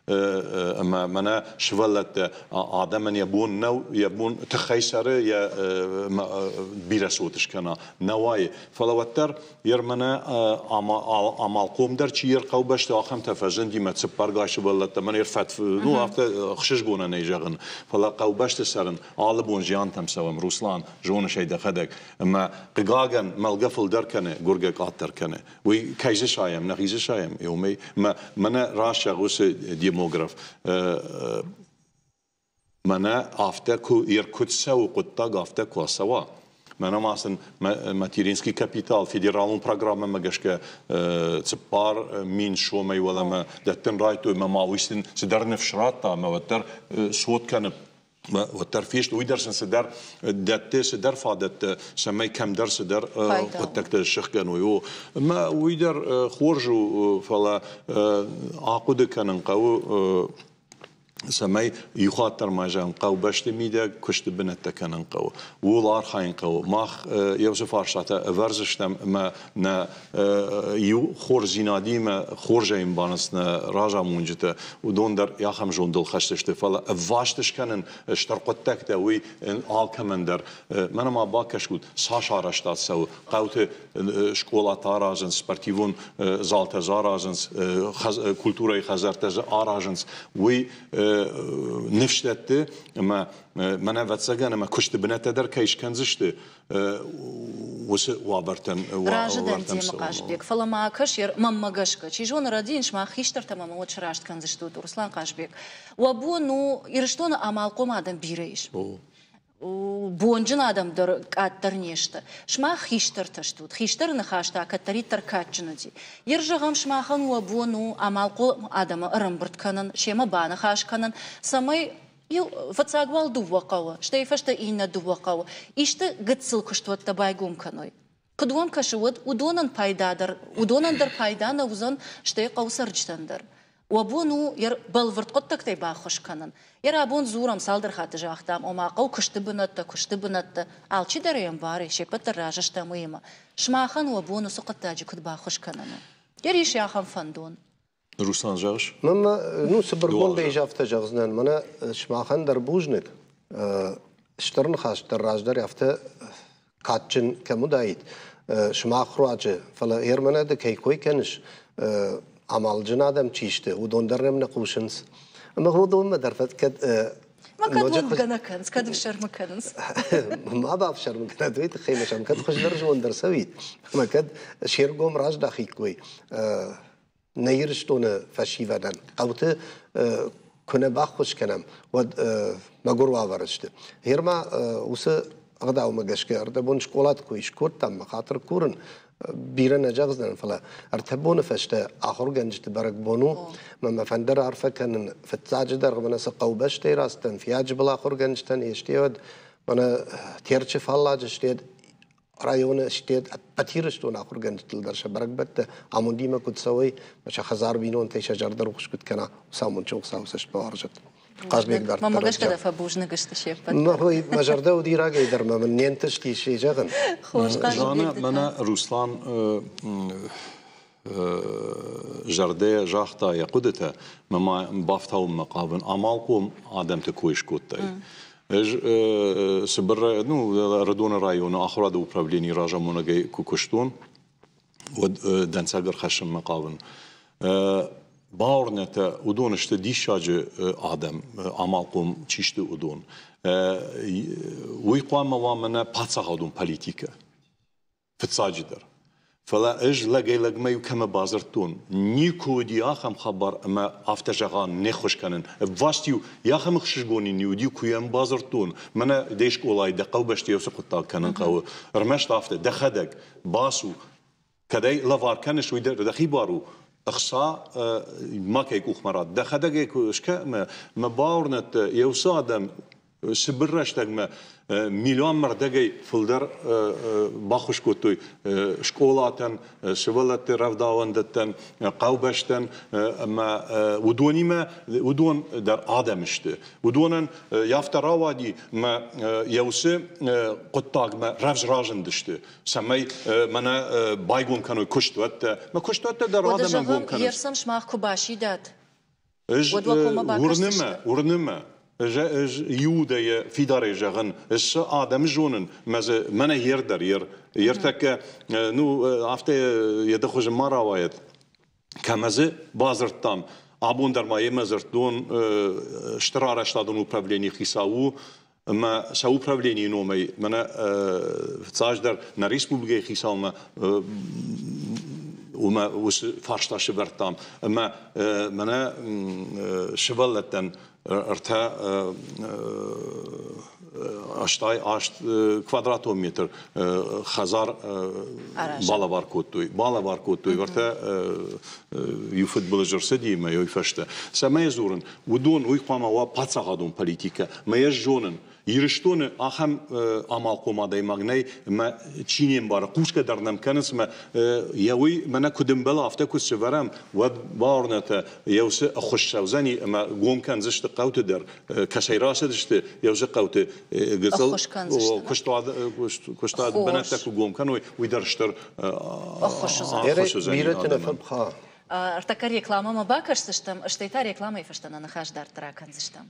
ӕмӕ мӕнӕ сывӕллӕттӕ адӕмӕн йӕ бон нӕу, йӕ бон тыххӕй цӕры, йӕ бирӕ цот скӕна, нӕ уайы. Фӕлӕ уӕддӕр йе мӕнӕ амалхъомдӕр чи йе рхъӕубӕсты, ахӕмтӕ фӕзынди мӕ цыппӕргай сывӕллӕттӕ мӕн ӕрфӕт, ну, афтӕ ӕхсызгонӕн ӕй зӕгъын. Фӕлӕ хъӕубӕсты цӕрын алы бон зиантӕм цӕуӕм, Руслан, зоныс ӕй дӕхӕдӕг. Ӕмӕ, хъыгагӕн, мӕлгӕ фылдӕр кӕны, гуыргӕ къаддӕр кӕны. Уый кӕй дзы сайӕм, нӕхи дзы сайӕм, уымӕй мӕнӕ раст зӕгъы уыцы демограф, мӕнӕ афтӕ куы куыд цӕуы хъуыддаг, афтӕ куы ацӕуа, мӕнӕ ма сын материнский капитал федералон программӕмӕ гӕсгӕ 4000 сомӕй уӕлӕмӕ дӕттын райдтой, мӕ ма уый сын цыдӕр ныфс радта, ӕмӕ уӕддӕр цот кӕны уӕддӕр фесты, уый дӕр сын цыдӕр дӕтты, цыдӕр фадӕттӕ, цӕмӕй кӕмдӕр цыдӕр хъуыддӕгтӕ сыхгӕной. О, ӕмӕ уый дӕр хорз у, фӕлӕ ахъуыды кӕнын хъӕуы. Цӕмӕй иу хатт дӕр ма зӕгъӕм, хъӕубӕсты мидӕг куысты бынӕттӕ кӕнын хъӕуы, ууыл архайын хъӕуы. Мах уыцы фарстатӕ ӕвӕрдзыстӕм ӕмӕ нӕ иу хорздзинадимӕ хорзӕй ӕмбарынц нӕ разамонджытӕ, уыдон дӕр ахӕм зондыл хӕсдзысты. Фӕлӕ ӕвваст скӕнын стыр хъуыддӕгтӕ, уый алкӕмӕн дӕр. Мӕнӕ ма бакӕсут, цас арӕзтад цӕуы хъӕуты скъолатӕ аразынц, спортивон залтӕ дзы аразынц, культурӕйы хӕдзӕрттӕ дзы аразынц, уый ныфс дӕтты ӕмӕ мӕнӕ ӕвӕццӕгӕн ӕмӕ куысты бынӕттӕ дӕр кӕй скӕндзысты, уыцы уавӕртӕм. Разы дӕн Темы Хъазбег, фӕлӕ ма кӕс, мӕнмӕ гӕсгӕ, чи зоны, рӕдийын сымах хистӕртӕм ӕмӕ уӕд сраст кӕндзыстут, Руслан Хъазбег. Уӕ бон у, Ирыстоны амалхъом адӕм бирӕ ис. Бонджын адӕм дӕр къаддӕр не сты. Сымах хистӕртӕ стут. Хистӕры ныхас та кӕддӕриддӕр кадджын уыди. Йер зӕгъӕм, сымахӕн уӕ бон у амалхъом адӕмы ӕрӕмбырд кӕнын, семӕ баныхас кӕнын, цӕмӕй иу фыццаг уал дыууӕ хъӕуы, стӕй фӕстӕ иннӕ дыууӕ хъӕуы исты гыццыл куыстуӕттӕ байгом кӕной. Куыд уӕм кӕсы, уӕд уыдонӕн пайда дӕр, уыдонӕн дӕр пайда нӕ уыдзӕн, стӕй хъӕуы цӕрджытӕн дӕр. Уӕ бон у йӕ бӕлвырд хъуыддӕгтӕй баххуыс кӕнын. Йӕ рабон дзурӕм, цалдӕр хатты загътам, ома хъӕу куысты бынӕттӕ, куысты бынӕттӕ. Алчидӕр ӕй ӕмбары, се ппӕт дӕр разы стӕм уыимӕ. Сымахӕн уӕ бон уыцы хъуыддаджы куыд баххуыс кӕнын у? Йӕ ис ахӕм фӕндон. Руслан, зӕгъыс? Мӕнмӕ, ну, цыбыргондӕй афтӕ зӕгъдзынӕн, мӕнӕ сымахӕн дӕр бузныг. Стыр ныхас дӕр раздӕр афтӕ кадджын кӕм уыдаид сымах руаджы, фӕлӕ Ермӕнӕ ды кӕй кой кӕныс, амалджын адӕм чи сты, уыдон дӕр нӕм нӕ хъусынц. Ӕмӕ уыдонмӕ дӕр кӕд Ма кӕд уӕнгӕ нӕ кӕнынц, кӕд ӕфсӕрмы кӕнынц. Ма бафсӕрмы кӕнӕд, уый тыххӕй ма сӕм кӕд хуыздӕр зонд ӕрцӕуид, ӕмӕ кӕд се ргом раздахиккой нӕ Ирыстоны фӕсивӕдӕн хъӕуты куы нӕ баххуыс кӕнӕм, уӕд мӕгуыр уавӕры сты. Гъер ма уыцы ӕгъдаумӕ гӕсгӕ ӕрдӕбон скъолаты куы скодтам, мӕ хатыр курын, бирӕ нӕ зӕгъдзынӕн, фӕлӕ ӕртӕ боны фӕстӕ ахуыргӕнджыты бӕрӕгбон у, мӕ мӕ фӕнды раарфӕ кӕнын фыццаджыдӕр мӕнӕ цы хъӕубӕстӕй рацыдтӕн, Фиаджыбыл ахуыргӕнджытӕн, естеуӕд мӕнӕ Терчы фалладжы стед районы сте ӕппӕт Ирыстоны ахуыргӕнджытыл дӕр сӕ бӕрӕгбӕттӕ амондимӕ куыд цӕуой, сӕ хӕдзар бинонтӕй сӕ зӕрдӕ рухс куыд кӕна, уыцы амондджын Хуыцауы цӕст бауарзӕд. Хъазбег дарддӕр. Мӕнмӕ гӕсгӕ дӕ фӕбузныг сты се ппӕт. Мӕ зӕрдӕ уыди рагӕй дӕр мӕ мын не нтыстис зӕгъын. Хорз, Хъазбег. Жанна, мӕнӕ Руслан зӕрдӕ загъта йӕ хъуыдытӕ, мӕ ма бафтауынмӕ хъавын, амалхъом адӕмты кой скодтай. Ӕз цыбыр, ну, Ӕрыдоны районы ахуырады управленийы разамонӕгӕй куы куыстон, уӕд дӕнцӕг ӕрхӕссынмӕ хъавын. Бауырнӕтӕ, уыдон сты диссаджы адӕм, амалхъом чи сты, уыдон. Уый хъуамӕ уа мӕнӕ паддзахадон политикӕ. Фыццаджыдӕр. Фӕлӕ ӕз лӕгӕй-лӕгмӕ-иу кӕмӕ бадзырдтон, никуы уыди ахӕм хабар ӕмӕ афтӕ зӕгъӕн не ххуыс кӕнын. Ӕвваст-иу ахӕм ӕхсызгон ын уыди, куы йӕм бадзырдтон, мӕнӕ де скъолайы дӕ хъӕубӕсты уыцы хъуыддаг кӕнын хъӕуы. Ӕрмӕст афтӕ, дӕхӕдӕг бацу, кӕд ӕй лӕвар кӕныс, уый дӕр дӕхи бар у, ӕхца макӕй къухмӕ ратт. Дӕхӕдӕг ӕй куы скӕ, мӕ бауырнӕд, йӕ уыцы адӕм цыбыр рӕстӕгмӕ миллион мӕрдӕгӕй фылдӕр баххуыс кодтой скъолатӕн, сывӕллӕтты рӕвдауӕндӕттӕн, хъӕубӕстӕн ӕмӕ уыдонимӕ уыдон дӕр адӕм сты. Уыдонӕн афтӕ рауади ӕмӕ йӕ уыцы хъуыддагмӕ рӕвдз разындысты, цӕмӕй мӕнӕ байгом кӕной куыстуӕттӕ. Мӕ куыстуӕттӕ дӕр адӕмӕн гом кӕнынц. Ерсӕм сымах куы басидат, Ӕз уырны мӕ, уырны мӕ, ӕз Иудӕйӕ фидарӕй зӕгъын, ӕз сӕ адӕмы зонын, мӕ дзы мӕнӕ ер дӕр, ер, ертӕккӕ, ну, афтӕ йӕ дӕ хуызы ма рауайӕд. Кӕмӕ дзы бадзырдтам, абон дӕр ма йемӕ дзырдтон, стыр арӕзтадон управленийы хицау у, ӕмӕ сӕ управленийы номӕй мӕнӕ фыццаджыдӕр нӕ республикӕйы хицаумӕ уымӕ уыцы фарста сӕвӕрдтам ӕмӕ мӕнӕ сывӕллӕттӕн ӕртӕ 88 квадратон метр хӕдзар балӕвар кодтой. Балӕвар кодтой ӕртӕ иу фыдбылыз ӕрцыди ӕмӕ уый фӕстӕ. Цӕмӕй дзурын, уыдон уый хъуамӕ уа паддзахадон политикӕ. Мӕ ӕз зонын, Ирыстоны ахӕм амалхъом адӕймаг нӕй, ӕмӕ чи не мбары, хъусгӕ дӕр нӕм кӕнынц, ӕмӕ йӕ уый мӕнӕ куыд ӕмбӕлы, афтӕ куы сӕвӕрӕм, уӕд бауырнӕтӕ, йӕ уыцы ӕххуыс цӕудзӕни ӕмӕ гом кӕндзысты хъӕуты дӕр, кӕцӕй рацыдысты, йӕ уыцы хъӕуты гыццыл куыстуат бынӕттӕ куы гом кӕной, уый дӕр стыр ӕххуыс уыдзӕни. Бирӕты нӕ фӕпха. Ӕртӕккӕ рекламӕмӕ бакӕсдзыстӕм, стӕй та рекламӕйы фӕстӕ нӕ ныхас дарддӕр акӕндзыстӕм.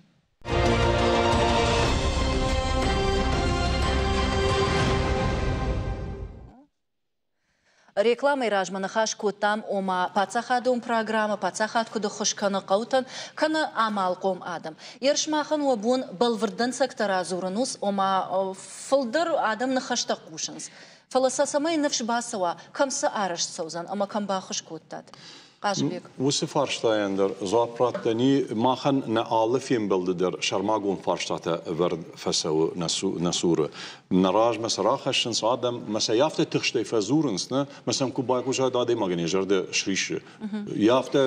Рекламӕйы размӕ ныхас кодтам, ома паддзахадон программӕ, паддзахад куыд ӕххуыс кӕны хъӕутӕн, кӕны амалхъом адӕм. Ерыс махӕн уӕ бон бӕлвырд дӕнцӕгтӕ радзурын у, ома фылдӕр адӕм ныхӕстӕ хъусынц. Фӕлӕ сӕ цӕмӕй ныфс бацӕуа, кӕм цы арӕзт цӕудзӕн ӕмӕ кӕм баххуыс кодтат? Хъазыбег. Уыцы фарстайӕн дӕр дзуапп раттӕн и, махӕн нӕ алы фембӕлды дӕр сӕрмагонд фарстатӕ ӕвӕрд фӕцӕуы нӕ цуры. Нӕ размӕ сӕ рахӕссынц адӕм, мӕ сӕ афтӕ тыхстӕй фӕдзурынц, нӕ, мӕ сӕм куы байхъусай, адӕймагӕн йӕ зӕрдӕ сриссы. Йӕ афтӕ,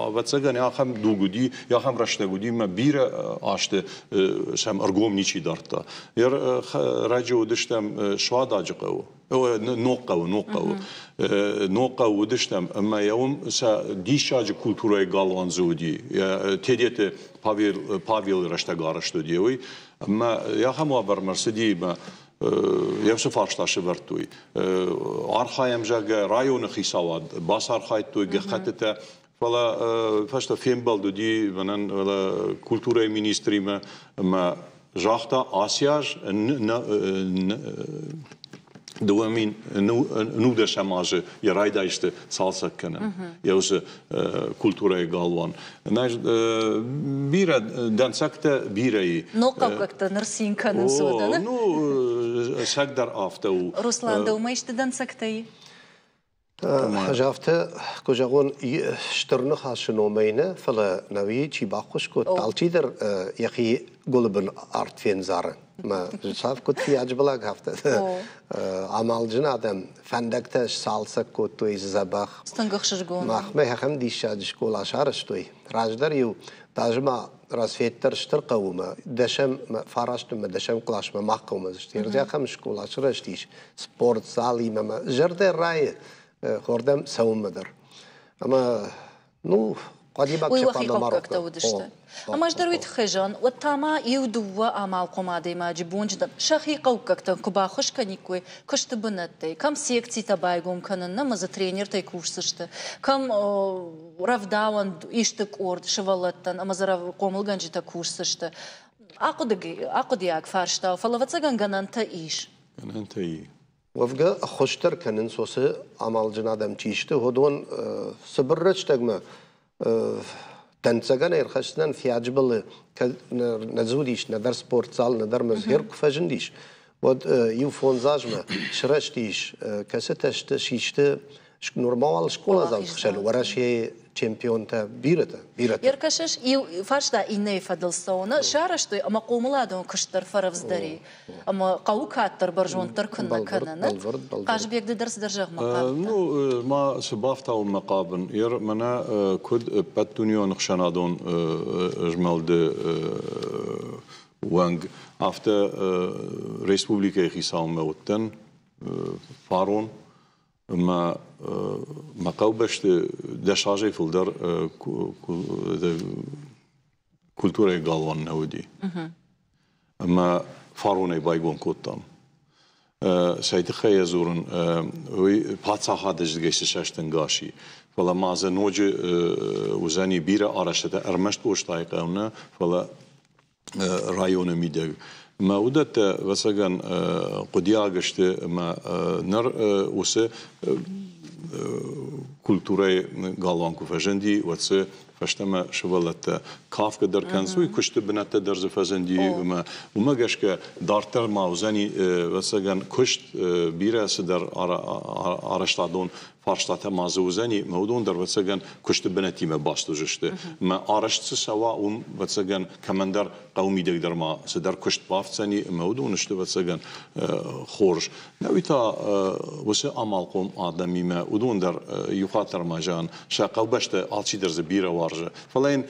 ӕвӕццӕгӕн, ахӕм дуг уыди, ахӕм рӕстӕг уыди, мӕ бирӕ азты сӕм ӕргом ничи дардта. Раджы уыдыстӕм Суададжы хъӕуы. Ногхъӕуы, Ногхъӕуы. Ногхъӕуы уыдыстӕм ӕмӕ йӕ уым сӕ диссаджы культурӕйы галуан дзы уыди. Тедеты Павел, Павелы рӕстӕг арӕзт уыди уый. Ӕмӕ ахӕм уавӕрмӕ ӕрцыди ӕмӕ йӕ уыцы фарста сӕвӕрдтой. Архайӕм, зӕгъгӕ, районы хицауад бацархайдтой гӕххӕттытӕ, фӕлӕ фӕстӕ фембӕлд уыди мӕнӕн культурӕйы министримӕ ӕмӕ загъта, ацы аз 2019 азы йӕ райдайсты цалцӕг кӕнын, йӕ уыцы культурӕйы галуан. Бирӕ дӕнцӕгтӕ бирӕ и. Ног хъӕуккӕгтӕ ныр цин кӕнынц уыдоны. Ну, сӕг дӕр афтӕ у. Руслан, дӕумӕ исты дӕнцӕгтӕ и? Ӕз афтӕ куы зӕгъон, стыр ныхасы номӕй нӕ, фӕлӕ нӕуи чи баххуыс кодта, алчидӕр йӕхи гуылы бын арт фендзары. Мӕ цав куыд фиаджбылаг, афтӕ амалджын адӕм фӕндӕгтӕ сцалцӕг кодтой дзӕбӕх. Тынг ӕхсызгон. Махмӕ ахӕм диссаджы скъола сарӕзтой. Раздӕр-иу даже ма Рассвет дӕр стыр хъӕумӕ, дӕсӕм, фарастмӕ, дӕсӕм къласмӕ мах хъӕумӕ сты. Ахӕм скъола сырӕзтис спортзалимӕ мӕ зӕрдӕ райы хордӕм цӕуынмӕ дӕр. Ӕмӕ, ну, хъуадибаг Уый уӕхи хъӕуккӕгтӕ уыдысты. Ӕмӕ ӕз дӕр уый тыххӕй зӕгъын, уӕд та ма иу-дыууӕ амалхъом адӕймаджы бонджынтӕн сӕхи хъӕуккӕгтӕн куы баххуыс кӕниккой куысты бынӕттӕй, кӕм секцитӕ байгом кӕнын, ӕмӕ дзы тренертӕй кусдзысты, кӕм рӕвдауӕн исты къорд сывӕллӕттӕн ӕмӕ дзы хъомылгӕнджытӕ кусдзысты. Ахъуыдыйаг фарста у, фӕлӕ ӕвӕццӕгӕн гӕнӕнтӕ ис. Гӕнӕнтӕ и. Уӕвгӕ ӕххуыс дӕр кӕнынц уыцы амалджын адӕм чи сты, уыдон цыбыр рӕстӕгмӕ дӕнцӕгӕн ӕрхӕсдзынӕн Фиаджыбылы кӕд нӕ дзы уыдис нӕдӕр спортзал, нӕдӕр мӕзгъер куы фӕзындис, уӕд иу фондз азмӕ сырӕзтис, кӕцытӕ сты, систы нормал скъоладзауты хсӕн Уӕрӕсейы чемпионтӕ бирӕтӕ, бирӕтӕ. Ӕркӕсыс, иу фарста иннӕйы фӕдыл цӕуы, сарӕзтой ӕмӕ хъомыладон куыст дӕр фӕрӕвдздӕр и. Ӕмӕ хъӕуы кад дӕр бӕрзонддӕр куыннӕ кӕны, нӕ? Хъазыбег, ды дӕр цыдӕр зӕгъынмӕ хъавыдтӕ? Ну, ма цы бафтауынмӕ хъавын, ер мӕнӕ куыд ӕппӕтдунеон ӕхсӕнадон змӕлды уӕнг, афтӕ республикӕйы хицаумӕ уыдтӕн фарон ӕмӕ мӕ хъӕубӕсты 10 азӕй фылдӕр культурӕйы галуан нӕ уыди. Ӕмӕ фаронӕй байгом кодтам. Цӕй тыххӕй йӕ дзурын, уый паддзахады зыдгӕй цы цӕстӕнгас и. Фӕлӕ ма дзы ноджы уыдзӕни бирӕ арӕзтытӕ ӕрмӕст Къостайыхъӕу нӕ, фӕлӕ районы мидӕг. Мӕ уыдӕттӕ, ӕвӕццӕгӕн, хъуыдиаг сты ӕмӕ ныр уыцы культурӕйы галуан куы фӕзынди, уӕд дзы фӕстӕмӕ сывӕллӕттӕ кафгӕ дӕр кӕнынц, уый куысты бынӕттӕ дӕр дзы фӕзынди ӕмӕ уымӕ гӕсгӕ дарддӕр ма уыдзӕни, ӕвӕццӕгӕн, куыст, бирӕ цыдӕр арӕзтадон. фарстатӕ ма дзы уыдзӕни, мӕ уыдон дӕр, ӕвӕццӕгӕн, куысты бынӕттимӕ баст уыдзысты. Мӕ арӕзт цы цӕуа, уым, ӕвӕццӕгӕн, кӕмӕндӕр хъӕуы мидӕг дӕр ма цыдӕр куыст бафтдзӕни, ӕмӕ уыдон сты, ӕвӕццӕгӕн, хорз. Нӕуи та уыцы амалхъом адӕмимӕ уыдон дӕр иу хатт дӕр ма зӕгъын, сӕ хъӕубӕстӕ алчидӕр дзы бирӕ уарзы. Фӕлӕ йын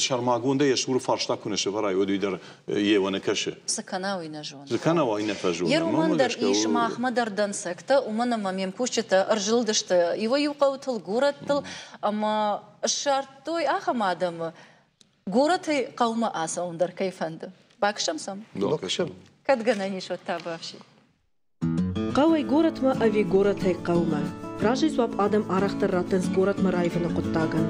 сӕрмагондӕй йӕ цуры фарста куы нӕ сӕвӕрай, уӕд уый дӕр йе нӕ кӕсы. Цы кӕна, уый нӕ зоны. Цы кӕна, уый нӕ фӕзоны. Йе уымӕн дӕр ис махмӕ дӕр дӕнцӕгтӕ, уымӕн ӕмӕ ме мкусджытӕ ӕрзылдысты иуӕй-иу хъӕутыл, горӕттыл ӕмӕ ссардтой ахӕм адӕмы, горӕтӕй хъӕумӕ ацӕуын дӕр кӕй фӕнды. Бакӕсӕм сӕм? Бакӕсӕм. Кӕд гӕнӕн ис, уӕд та бафсин. Хъӕуӕй горӕтмӕ ӕви горӕтӕй хъӕумӕ? Разӕй дзуапп адӕм арӕхдӕр раттынц горӕтмӕ раивыны хъуыддагӕн.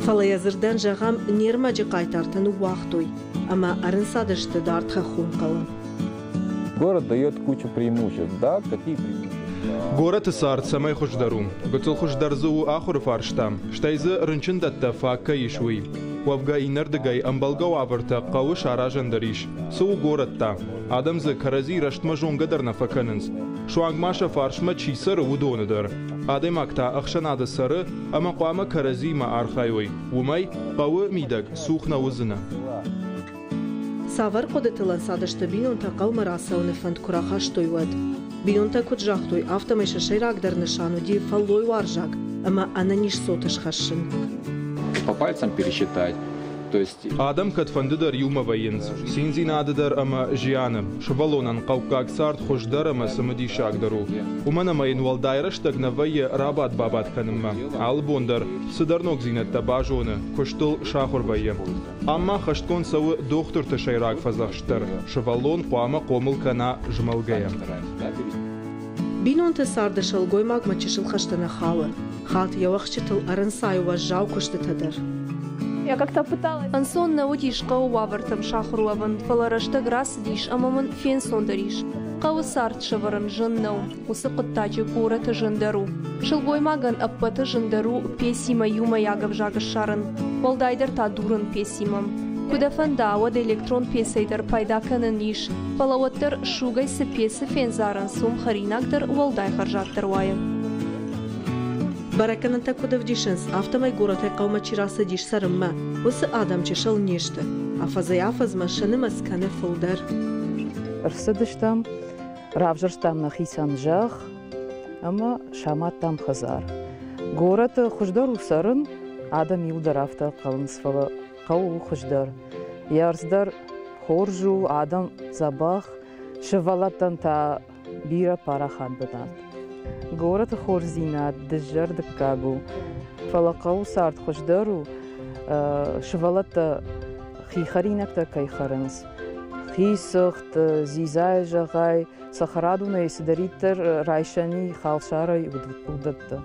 Фӕлӕ йӕ дзырдӕн зӕгъӕм, не рмӕджы хъайтартӕ ныууагътой ӕмӕ ӕрынцадысты дард хӕххон хъӕуы. Город дает кучу преимуществ, да? Какие преимущества? Горӕты цард цӕмӕй хуыздӕр у? Гыццыл хуыздӕр дзы у ахуыры фарста, стӕй дзы рынчындӕттӕ фаг кӕй ис, уый. Уӕвгӕ иннӕрдыгӕй ӕмбӕлгӕ уавӕртӕ хъӕуы саразӕн дӕр ис. Цы у горӕт та? Адӕм дзы кӕрӕдзи рӕстмӕ зонгӕ дӕр нӕ фӕкӕнынц. Суанг ма сӕ фарсмӕ чи цӕры, уыдоны дӕр. Адӕймаг та ӕхсӕнады цӕры ӕмӕ хъуамӕ кӕрӕдзиимӕ архайой. Уымӕй хъӕуы мидӕг цух нӕ уыдзынӕ. Цавӕр хъуыдытыл ӕнцадысты бинонтӕ хъӕумӕ рацӕуыны фӕнд куы рахастой, уӕд? Бинонтӕ куыд загътой, афтӕмӕй сӕ сӕйрагдӕр нысан уыди фӕллойуарзаг ӕмӕ ӕнӕниз цоты схӕссын. По пальцам пересчитать. То есть Адӕм кӕдфӕнды дӕр иумӕ вӕййынц, циндзинады дӕр ӕмӕ зианы. Сывӕллонӕн хъӕуккаг цард хуыздӕр ӕмӕ цымыдисагдӕр у. Уымӕн ӕмӕ йын уӕлдай рӕстӕг нӕ вӕййы рабад-бабад кӕнынмӕ. Алы бон дӕр цыдӕр ногдзинӕдтӕ базоны, куыстыл сахуыр вӕййы. Ам ма хӕстгонд цӕуы дохтырты сӕйраг фӕдзӕхст дӕр: сывӕллон хъуамӕ хъомыл кӕна змӕлгӕйӕ. Бинонты царды сылгоймагмӕ чысыл хӕстӕ нӕ хауы. Хатт йӕ уӕхсчытыл ӕрӕнцайы уӕззау куыстытӕ дӕр. Ӕнцон нӕ уыдис хъӕуы уавӕртӕм сахуыр уӕвын, фӕлӕ рӕстӕг рацыдис ӕмӕ мын фенцондӕр ис. Хъӕуы цард сӕвӕрын зын нӕу, уыцы хъуыддаджы горӕты зындӕр у. Сылгоймагӕн ӕппӕты зындӕр у пецимӕ иумӕйаг ӕвзаг ссарын, уӕлдайдӕр та дурын пецимӕ. Куы дӕ фӕнда, уӕд электрон пецӕй дӕр пайда кӕнӕн ис, фӕлӕ уӕддӕр сугӕй цы пецы фендзарынц, уым хӕринаг дӕр уӕлдай хӕрзаддӕр уайы. Бӕрӕггӕнӕнтӕ куыд ӕвдисынц, афтӕмӕй горӕтӕй хъӕумӕ чи рацыдис цӕрынмӕ, уыцы адӕм чысыл не сты. Афӕдзӕй-афӕдзмӕ сӕ нымӕц кӕны фылдӕр. Ӕрцыдыстӕм, равзӕрстам нӕхицӕн зӕхх ӕмӕ самадтам хӕдзар. Горӕты хуыздӕр у цӕрын, адӕм иуылдӕр афтӕ хъӕуынц, фӕлӕ хъӕу у хуыздӕр. Йӕ ӕрдз дӕр хорз у, адӕм дзӕбӕх, сывӕллӕттӕн та бирӕ парахат бынат. Горӕты хорздзинад дызӕрдыггаг у, фӕлӕ хъӕуы цард хуыздӕр у, сывӕллӕттӕ хи хӕринӕгтӕ кӕй хӕрынц, хи цыхт, дзидзайы зӕгъай, цӕхӕрадонӕй цыдӕриддӕр райсӕн и халсарӕй, уыдӕттӕ.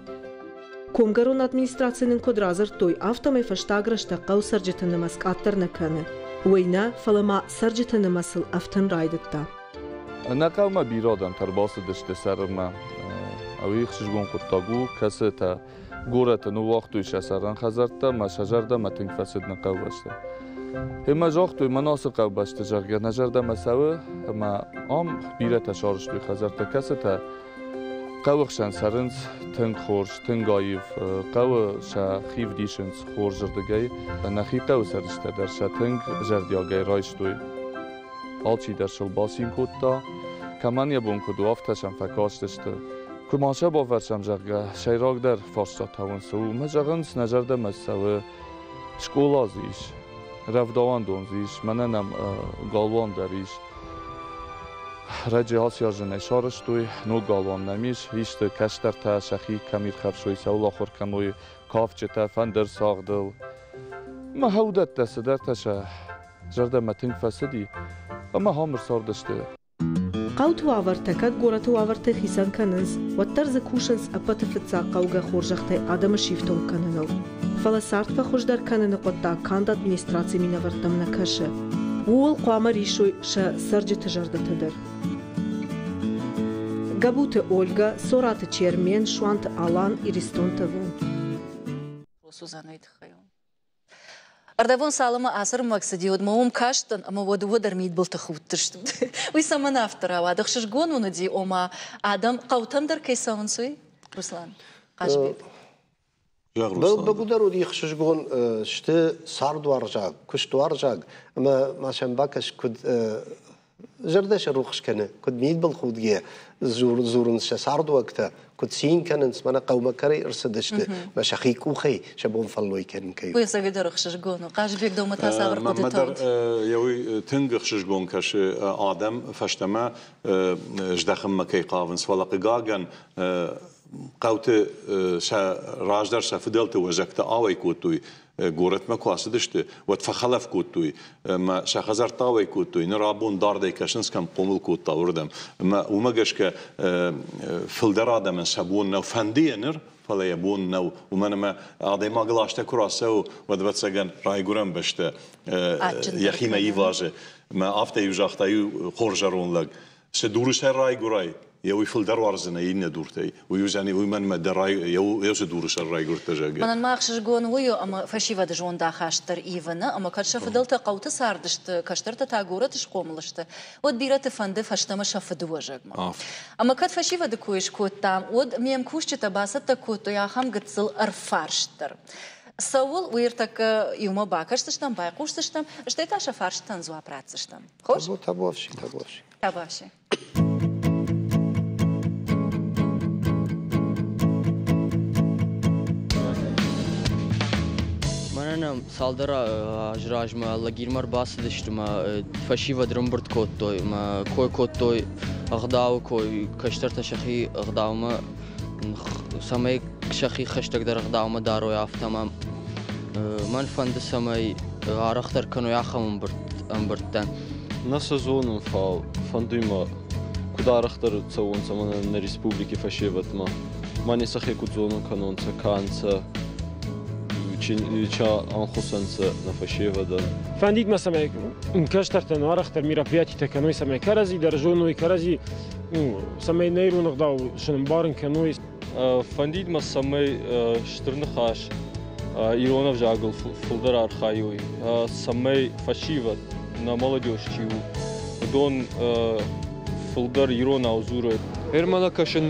Комгӕрон администраци нын куыд радзырдтой, афтӕмӕй фӕстаг рӕстӕг хъӕуы цӕрджыты нымӕц къаддӕр нӕ кӕны. Уый нӕ, фӕлӕ ма цӕрджыты нымӕцыл ӕфтын райдыдта. Нӕ хъӕумӕ бирӕ адӕмтӕ ӕрбацыдысты цӕрынмӕ. Уый ӕхсызгон хъуыддаг у, кӕцытӕ горӕты ныууагътой сӕ цӕрӕн хӕдзӕрттӕ ӕмӕ сӕ зӕрдӕмӕ тынг фӕцыд нӕ хъӕубӕсты. Ӕмӕ загътой, мӕн ацы хъӕубӕсты, зӕгъгӕ, нӕ зӕрдӕмӕ цӕуы, ӕмӕ ам бирӕтӕ сарӕзтой хӕдзӕрттӕ, кӕцытӕ хъӕуы хсӕн цӕрынц тынг хорз, тынг аив. Хъӕуы сӕхи вдисынц хорзырдыгӕй. Нӕхи хъӕуы цӕрджытӕ дӕр сӕ тынг зӕрдиагӕй райстой. Алчидӕр сыл бацин кодта. Кӕмӕн йӕ бон куыд у, афтӕ сӕм фӕкастысты. Куы ма сӕ бафӕрсӕм, зӕгъгӕ, сӕйрагдӕр фарстатӕ уын цы у, ӕмӕ зӕгъынц, нӕ зӕрдӕмӕ цӕуы, скъола дзы ис, рӕвдауӕндон дзы ис, мӕнӕ нӕм галуан дӕр ис. Раджы ацы азы нӕ сарӕзтой, ног галуан нӕм ис, исты кӕстӕртӕ сӕхи кӕм ирхӕфсой, цӕуыл ахуыр кӕной, кафджытӕ, фӕндырцагъдыл. Мӕ уыдӕттӕ цыдӕртӕ сӕ зӕрдӕмӕ тынг фӕцыди ӕмӕ ахӕм ӕрцардысты. Хъӕуты уавӕртӕ кӕд горӕты уавӕртӕй хицӕн кӕнынц, уӕддӕр дзы кусынц ӕппӕты фыццаг хъӕугӕ хорзӕхтӕй адӕмы сифтонг кӕныныл. Фӕлӕ цард фӕхуыздӕр кӕныны хъуыддаг канд администрацийы минӕвӕрттӕм нӕ кӕсы. Ууыл хъуамӕ рисой сӕ цӕрджыты зӕрдӕтӕ дӕр. Гӕбуты Ольгӕ, Цораты Чермен, Суанты Алан, Иристон ТВ. Сузаннӕйы тыххӕй. Ӕрдӕбон цалынмӕ ацы рмӕг цыди, уӕдмӕ уым кастӕн ӕмӕ уӕд уӕ дӕр мидбылты худтыстут. Уый цӕмӕн афтӕ рауад? Ӕхсызгон уын уыди, ома адӕм хъӕутӕм дӕр кӕй цӕуынц, уый? Руслан. Хъазбег. Бӕгуыдӕр уыди ӕхсызгон сты цардуарзаг, куыстуарзаг ӕмӕ ма сӕм бакӕс, куыд зӕрдӕ сӕ рухс кӕны, куыд мидбылхудгӕ дзурынц сӕ цардуӕгтӕ, куыд цин кӕнынц, мӕнӕ хъӕумӕ кӕй ӕрцыдысты, мӕ сӕхи къухӕй сӕ бон фӕллой кӕнын кӕй у. Уый ӕцӕгӕйдӕр ӕхсызгон у. Хъазыбег, дӕумӕ та цавӕр хъуыдытӕ уыд? Йӕ уый тынг ӕхсызгон кӕсы, адӕм фӕстӕмӕ здӕхынмӕ кӕй хъавынц, фӕлӕ хъыгагӕн хъӕуты сӕ раздӕр сӕ фыдӕлты уӕзӕгтӕ ауӕй кодтой, горӕтмӕ куы ацыдысты, уӕд фӕхӕлӕф кодтой ӕмӕ сӕ хӕдзӕрттӕ ауӕй кодтой. Ныр абон дардӕй кӕсынц, кӕм хъомыл кодта, уырдӕм. Ӕмӕ уымӕ гӕсгӕ фылдӕр адӕмӕн сӕ бон нӕу, фӕнды йӕ ныр, фӕлӕ йӕ бон нӕу, уымӕн ӕмӕ адӕймагыл азтӕ куы рацӕуы, уӕд, ӕвӕццӕгӕн, райгуырӕн бӕстӕ йӕхимӕ ивазы. Ӕмӕ афтӕ-иу загъта иу хорз зӕронд лӕг, цы дуры сӕр райгуырай, йӕ уый фылдӕр уарздзынӕ иннӕ дуртӕй. Уый уыдзӕни, уый мӕнмӕ дӕ йӕ уыцы дуры сӕр райгуырдтӕ, зӕгъгӕ. Мӕнӕн ма ӕхсызгон уый у, ӕмӕ фӕсивӕды зондахаст дӕр ивыны, ӕмӕ кӕд сӕ фыдӕлтӕ хъӕуты цардысты, кӕстӕртӕ та горӕты схъомыл сты, уӕд бирӕты фӕнды фӕстӕмӕ сӕ фыдыуӕзӕгмӕ. Ӕмӕ кӕд фӕсивӕды кой скодтам, уӕд ме мкусджытӕ бацӕттӕ кодтой ахӕм гыццыл ӕрфарст дӕр. Цӕуыл, уый ӕртӕккӕ иумӕ бакӕсдзыстӕм, байхъусдзыстӕм, стӕй та сӕ фарстытӕн дзуапп ратдзыстӕм. Хорз? Табуафси, табуафси. Табуафси. Мӕнӕ нӕм цалдӕр азы размӕ лагермӕ ӕрбацыдысты мӕ фӕсивӕд ӕрӕмбырд кодтой мӕ кой кодтой ӕгъдауы кой, кӕстӕртӕ сӕхи ӕгъдаумӕ, цӕмӕй сӕхи хӕстӕгдӕр ӕгъдаумӕ дарой, афтӕ мӕ мӕн фӕнды, цӕмӕй арӕхдӕр кӕной ахӕм ӕмбырдтӕ. Нӕ сӕ зонун, фал фӕндуй мӕ, куд арӕхдӕр цӕуонцӕ мӕнӕ нӕ республики фӕсевӕдмӕ. Ма не сӕхе куд зонун кӕнонцӕ, ка нцӕ, чи ӕнхус ӕнцӕ нӕ фӕсевӕдӕн. Фӕндид мӕ, цӕмӕй кӕстӕртӕн арӕхдӕр мероприятитӕ кӕной, цӕмӕй кӕрӕдзи дӕр зоной, кӕрӕдзи, цӕмӕй нӕ ирон ӕгъдау сын ӕмбарын кӕной. Фӕндид мӕ, цӕмӕй Стыр Ныхас ирон ӕвзагыл фылдӕр архайой, цӕмӕй фӕсивӕд, нӕ молодежь чи у, уыдон фылдӕр иронау дзурой. Ӕрмӕнӕ кӕсын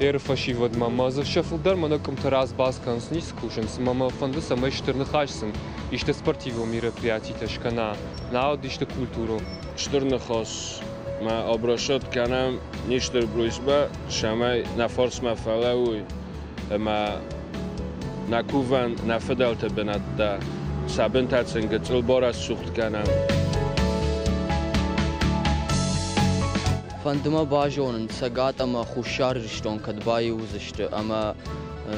ӕры фӕсивӕдмӕ ӕмӕ дзы сӕ фылдӕр мӕнӕ къуымты раз-баз кӕнынц, ницы кусынц ӕмӕ мӕ фӕнды, цӕмӕй Стыр Ныхас сын исты спортивон мероприятитӕ скӕна, науӕд исты культурон. Стыр Ныхас ма обращать кӕнӕм не стыр просьбӕ, цӕмӕй нӕ фарсмӕ фӕлӕууой ӕмӕ нӕ кувӕн нӕ фыдӕлты бынӕттӕ сӕ бынтӕ сын гыццыл барӕсугъд кӕнӕм. Фӕнды мӕ базонын, Цӕгат ӕмӕ Хуссар Ирыстон кӕд баиу уыдзысты ӕмӕ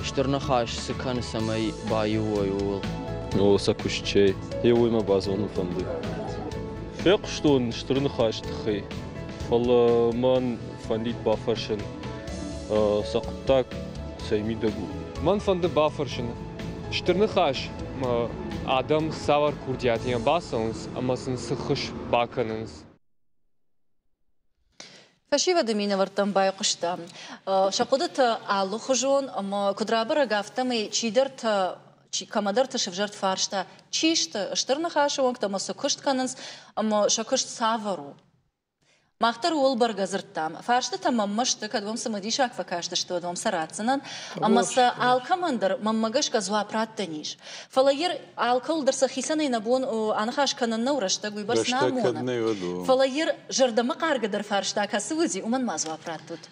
Стыр Ныхас цы кӕны, цӕмӕй баиу уой, ууыл. О, сӕ куыст чей, уый мӕ базонын фӕнды. Фехъуыстон Стыр Ныхасы тыххӕй, фӕлӕ мӕн фӕндид бафӕрсын, сӕ хъуыддаг цӕй мидӕг у. Мӕн фӕнды бафӕрсын, Стыр Ныхас адӕм цавӕр курдиатимӕ бацӕуынц ӕмӕ сын цы ххуыс бакӕнынц. Фӕсивӕды минӕвӕрттӕм байхъуыстам. Сӕ хъуыдытӕ алыхуызон ӕмӕ куыд рабӕрӕг, афтӕмӕй чидӕртӕ кӕмӕдӕрты сывзӕрд фарста, чи сты Стыр Ныхасы уӕнгтӕ ӕмӕ цы куыст кӕнынц ӕмӕ сӕ куыст цавӕр у. Мах дӕр ууыл бӕргӕ дзырдтам. Фарстытӕ мӕнмӕ сты, кӕд уӕм цымыдисаг фӕкастысты, уӕд уӕм сӕ ратдзынӕн. Ӕмӕ сӕ алкӕмӕн дӕр, мӕнмӕ гӕсгӕ, дзуапп раттӕн ис. Фӕлӕ йер алкӕуыл дӕр сӕ хицӕнӕй нӕ бон аныхас кӕнын нӕу, рӕстӕг уыйбӕрц нӕ амоны. Фӕлӕ йер зӕрдӕмӕхъаргӕдӕр фарста кӕцы уыди, уымӕн ма дзуапп раттут.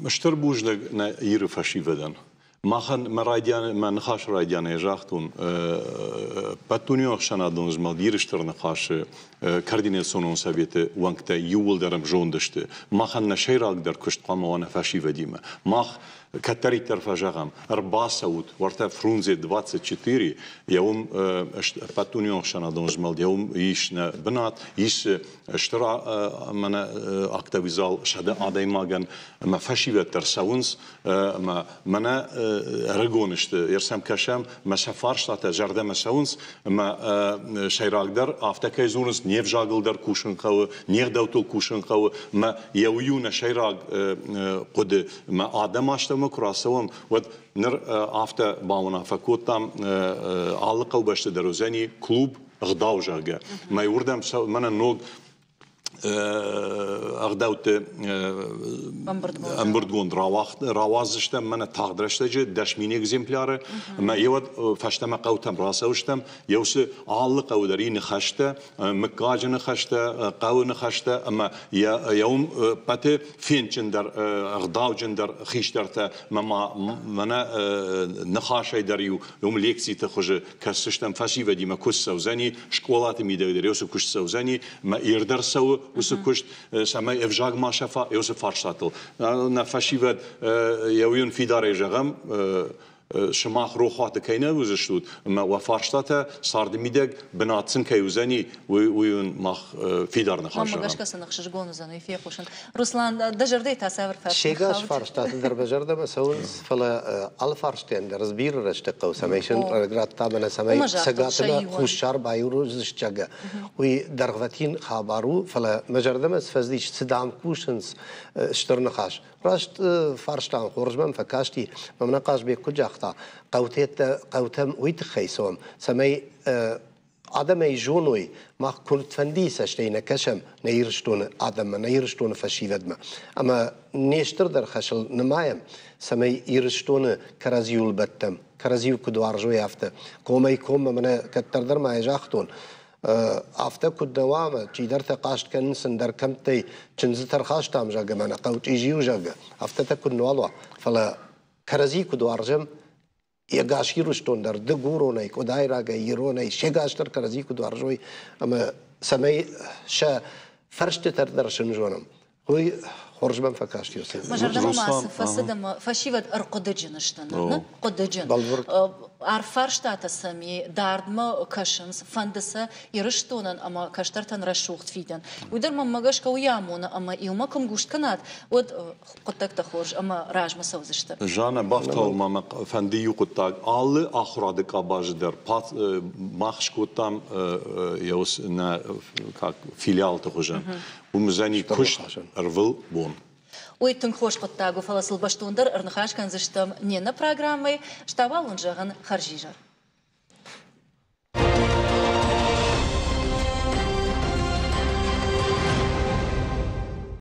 Стыр бузныг нӕ Иры фӕсивӕдӕн. Махӕн мӕ райдианы, мӕ ныхасы райдианы загътон, ӕппӕтдунеон ӕхсӕнадон змӕлд Иры Стыр Ныхасы координационон советы уӕнгтӕ иууылдӕр ӕмзонд сты. Махӕн нӕ сӕйрагдӕр куыст хъуамӕ уа нӕ фӕсивӕдимӕ. Мах кӕддӕриддӕр фӕзӕгъӕм, ӕрбацӕут, уӕртӕ Фрунзе 24, йӕ уым ӕппӕтдунеон ӕхсӕнадон змӕлд, йӕ уым ис нӕ бынат, ис стыр мӕнӕ актовый зал 100 адӕймагӕн, ӕмӕ фӕсивӕд дӕр цӕуынц, ӕмӕ мӕнӕ ӕрыгон сты, ӕрсӕм кӕсӕм, мӕ сӕ фарстатӕ зӕрдӕмӕ цӕуынц, ӕмӕ сӕйрагдӕр афтӕ кӕй дзурынц, не взагыл дӕр кусын хъӕуы, не гъдӕуттыл кусын хъӕуы, мӕ йӕ уый у нӕ сӕйраг хъуыды. Мӕ адӕм астӕумӕ куы рацӕуӕм, уӕд ныр афтӕ бауынаффӕ кодтам, алы хъӕубӕсты дӕр уыдзӕни клуб ӕгъдау, зӕгъгӕ. Мӕ уырдӕм мӕнӕ ног. ӕгъдӕутты ӕмбырдгонд рауадздзыстӕм мӕнӕ тагъд рӕстӕджы 10 000 экземпляры, ӕмӕ еуӕд фӕстӕмӕ хъӕутӕм рацӕуыстӕм, еусы алы хъӕуы дӕр и ныхӕстӕ, мыггаджы ныхӕстӕ, хъӕуы ныхӕстӕ ӕмӕ йӕ уым пӕты фендджындӕр, ӕгъдауджындӕр хистӕртӕ мӕ ма мӕнӕ ныхасӕй дӕр иу уым лекциты хуызы кӕсдзыстӕм фӕсивӕдимӕ куыст цӕудзӕни, скъолаты мидӕг дӕр уыцы куыст цӕудзӕни, мӕ ирдӕр цӕуы уыцы куыст, цӕмӕй ӕвзаг ма сӕфа уыцы фарстатыл. Нӕ фӕсивӕд йӕ уый фидарӕй зӕгъӕм, сымах рохуаты кӕй нӕ уыдзыстут, ӕмӕ уӕ фарстатӕ царды мидӕг бынат сын кӕй уыдзӕни, уый уый мах фидар ныхас зӕгъӕм. Гӕсгӕ сын ӕхсызгон уыдзӕн уый фехъусын. Руслан, дӕ зӕрдӕйы та цавӕр фарста Сегас фарстаты дӕр мӕ зӕрдӕмӕ цӕуынц, фӕлӕ алы фарстӕн дӕр бирӕ рӕстӕг хъӕуы, цӕмӕй сын радта мӕнӕ цӕмӕй Цӕгатмӕ Хуссар баиу Уый дӕргъвӕтин хабар у, фӕлӕ мӕ зӕрдӕмӕ цы фӕцыдис, цы дам кусынц, стыр ныхас. Раст фарстан хорз мӕм фӕкасти, мӕнӕ Хъазбег куыд загъта, хъӕутӕ хъӕутӕм уый тыххӕй цӕуӕм, цӕмӕй адӕмӕй зоной, мах куыдфӕндыйы цӕстӕй нӕ кӕсӕм нӕ Ирыстоны адӕммӕ, нӕ Ирыстоны фӕсивӕдмӕ. Ӕмӕ не стырдӕр хӕсыл нымайӕм, цӕмӕй Ирыстоны кӕрӕдзиуыл бӕттӕм, кӕрӕдзиуыл куыд уарзой, афтӕ. Комӕй коммӕ мӕнӕ кӕддӕр дӕр ма загътон, афтӕ куыд нӕ уа, ӕмӕ чидӕртӕ хъаст кӕнынц ӕндӕр кӕмттӕй, чындзытӕ рхастам, зӕгъгӕ, мӕнӕ хъӕу чъизи у, зӕгъгӕ, афтӕтӕ куыд нуал уа, фӕлӕ кӕрӕдзи куыд уарзӕм, ӕгас Ирыстон дӕр дыгуронӕй, къуыдайрагӕй, иронӕй, се гас дӕр кӕрӕдзи куыд уарзой ӕмӕ цӕмӕй сӕ фӕрстытӕ дӕр сын зонӕм, уый хорз мӕм фӕкасти. Мӕ зӕрдӕмӕ ма цы фӕцыд ӕмӕ фӕсивӕд ӕрхъуыдыджын сты, хъуыдыджын. Арф фарстатӕ сӕм и, дардмӕ кӕсынц, фӕнды сӕ Ирыстонӕн ӕмӕ кӕстӕртӕн рӕсугъд фидӕн. Уый дӕр мӕнмӕ гӕсгӕ уый амоны, ӕмӕ иумӕ куы мгуыст кӕнат, уӕд хъуыддӕгтӕ хорз ӕмӕ размӕ цӕудзысты. Жаннӕ, бафтауын ма мӕ фӕнды иу хъуыддаг. Алы ахуырады къабазы дӕр мах скодтам нӕ филиалты хуызӕн. Уым уыдзӕни куыст ӕрвылбон. Уый тынг хорз хъуыддаг у, фӕлӕ сыл бӕстондӕр ӕрныхас кӕндзыстӕм не нӕ программӕйы. Стауал уын зӕгъын хӕрзизӕр.